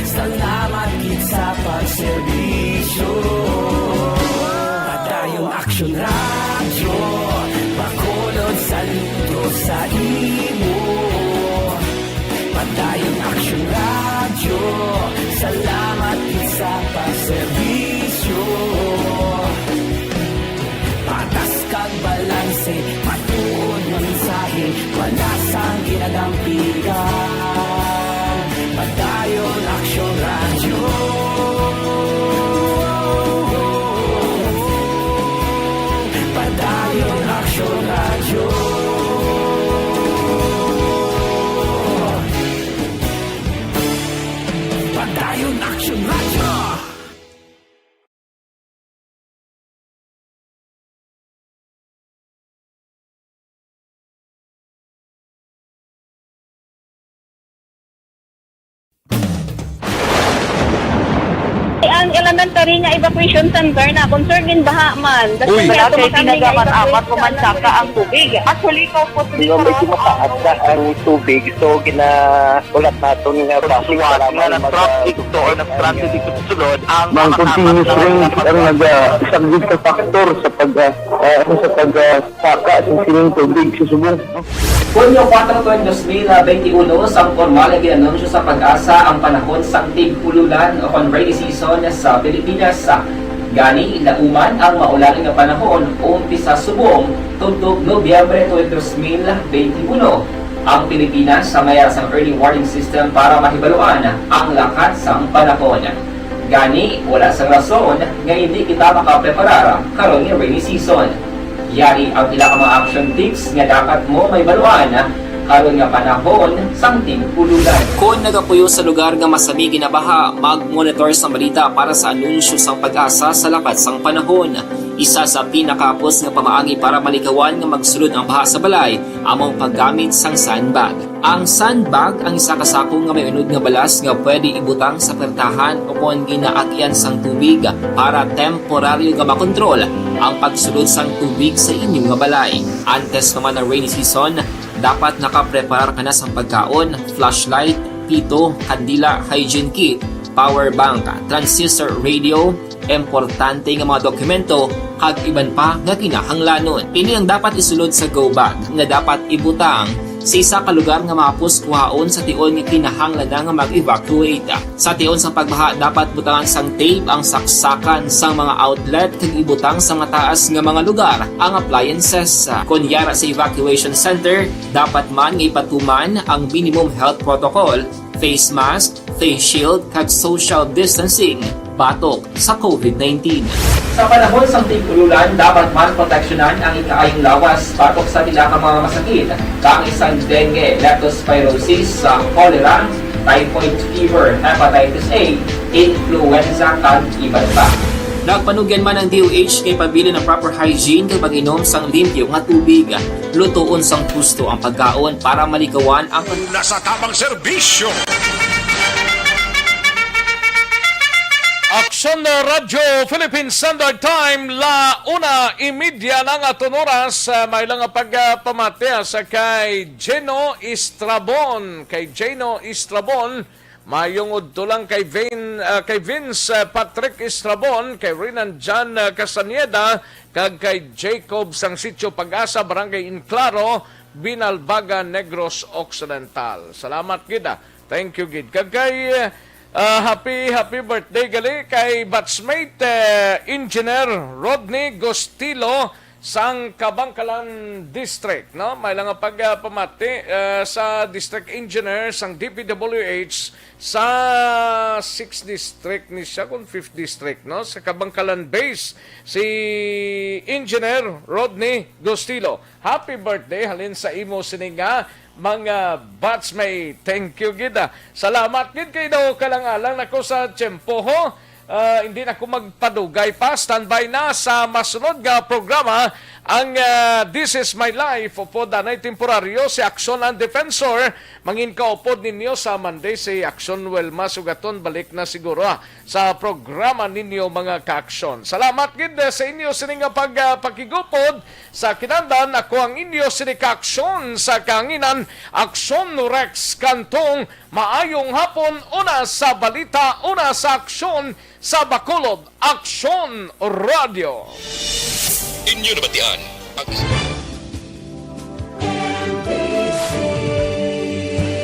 salamat gid sa pagserbisyo. Padayon Aksyon Radyo, Bacolod, saludo sa imo. Padayon Aksyon Radyo, salamat gid sa pagserbisyo. Patas kag balanse, matuod nga mensahe, wala sang ginadampigan. Padayon Aksyon Radyo. Padayon Aksyon Radyo. Padayon Aksyon Radyo. Ang elementary nga evacuation center na, concern gid baha man. Uy. Wala kay ginagamat-amat, kumansaka ang tubig. Actually, ikaw po, Hindi, medyo mataas na ang tubig. So, gina-, ulat naton nga traffic, kailangan nga mag-, nag-traffic to or nag-traffic dito sa sulod, ang Bang continuous rain ang naga-, isang big factor sa pag, ah, ah, ano, sa pag, ah, saka sa sining tubig sa subong. Hunyo kuwatro, dos mil benti uno, sang pormal nga gin-anunsyo sa PAGASA ang panahon sang tig-ululan o kon rainy season sa Pilipinas. Gani, lauman ang maulan nga panahon, umpisa subong, tubtob Nobyembre tuig dos mil benti uno. Ang Pilipinas, sa mayar sang early warning system para mahibaluan ang lakat sang panahon. Gani, wala sang rason nga hindi kita makapreparar karon nga rainy season. Yari ang pila ka mga action tips nga dapat mo mahibaluan karon nga panahon sang tig-ululan. Kon nagapuyo sa lugar nga masami ginabaha, mag-monitor sang balita para sa anunsyo sang PAGASA sa lakat sang panahon. Isa sa pinakahapos nga pamaagi para malikawan nga magsulod ang baha sa balay amo ang paggamit sang sandbag. Ang sandbag ang isa ka sako nga may unod nga balas nga pwede ibutang sa puwertahan o kon ginaagyan sang tubig para temporaryo nga makontrol ang pagsulod sang tubig sa inyo nga balay. Antes pa man ang rainy season, dapat nakapreparar ka na sang pagkaon, flashlight, pito, kandila, hygiene kit, power bank, transistor radio, importante nga mga dokumento, kag iban pa nga kinahanglanon. Ini ang dapat isulod sa go bag nga dapat ibutang sa isa ka lugar nga mahapos kuhaon sa tion nga kinahanglan na nga mag-evacuate. Sa tion sang pagbaha, dapat butangan sang tape ang saksakan sang mga outlet kag ibutang sa mataas nga mga lugar ang appliances. Kon yara sa evacuation center, dapat man nga ipatuman ang minimum health protocol, face mask, face shield, kag social distancing batok sa covid nineteen. Sa panahon sang tig-ululan, dapat man proteksyonan ang ikaayong lawas batok sa pila ka mga masakit, kaangay sang dengue, leptospirosis, sa cholera, typhoid fever, hepatitis A, influenza, kag iban pa. Nagpanugyan man ang D O H nga ipabilin ang proper hygiene kag pag-inom sang limpyo nga tubig. Lutoon sang husto ang pagkaon para malikawan ang pag- Nasa tamang serbisyo. Aksyon na Radyo Philippine Standard Time, la una y media na nga aton oras. Ah, may lang nga pagpamati, ah, sa kay Gino Estrabon. Kay Gino Estrabon, mayong udto lang kay Vin-, ah, kay Vince, ah, Patrick Estrabon, kay Renan John, ah, Castañeda, kag kay Jacob sang Sitio Pag-asa, Barangay Inclaro, Binalbagan, Negros Occidental. Salamat gid, ah. Thank you gid. Kag kay, ah, happy, happy birthday gali kay batchmate, eh, Engineer Rodney Gostilo sang Kabankalan District, no? May lang nga pag, ah, pamati, ah, sa District Engineer sang D P W H sa sixth District ni siya, kung fifth District, no? Sa Kabankalan Base, si Engineer Rodney Gostilo. Happy birthday halin sa imo sini nga mga batchmate. Thank you gid, ah. Salamat gid kay daw kalang-alang nako sa tiyempo, ho. Ah, hindi na ko magpadugay pa. Standby na sa masunod nga programa ang, ah, This Is My Life. Upod anay temporaryo si Aksyon ang Defensor. Mangin kaupod ninyo sa Monday si Aksyon Wilma Sugaton. Balik na siguro, ah, sa programa ninyo, mga kaaksyon. Salamat gid, ah, sa inyo sini nga pag, ah, pakigupod sa kinahanglan. Ako ang inyo sini kaaksyon sa kahanginan, Aksyon Rex Cantong. Maayong hapon, una sa balita, una sa aksyon, sa Bacolod, Aksyon Radio. Inyo nabatian ang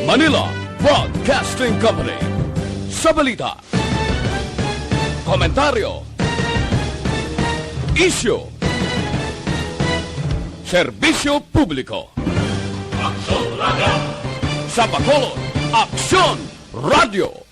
Manila Broadcasting Company. Sa balita, komentaryo, isyu, serbisyo publiko. Aksyon Radio. Sa Bacolod, Aksyon Radio.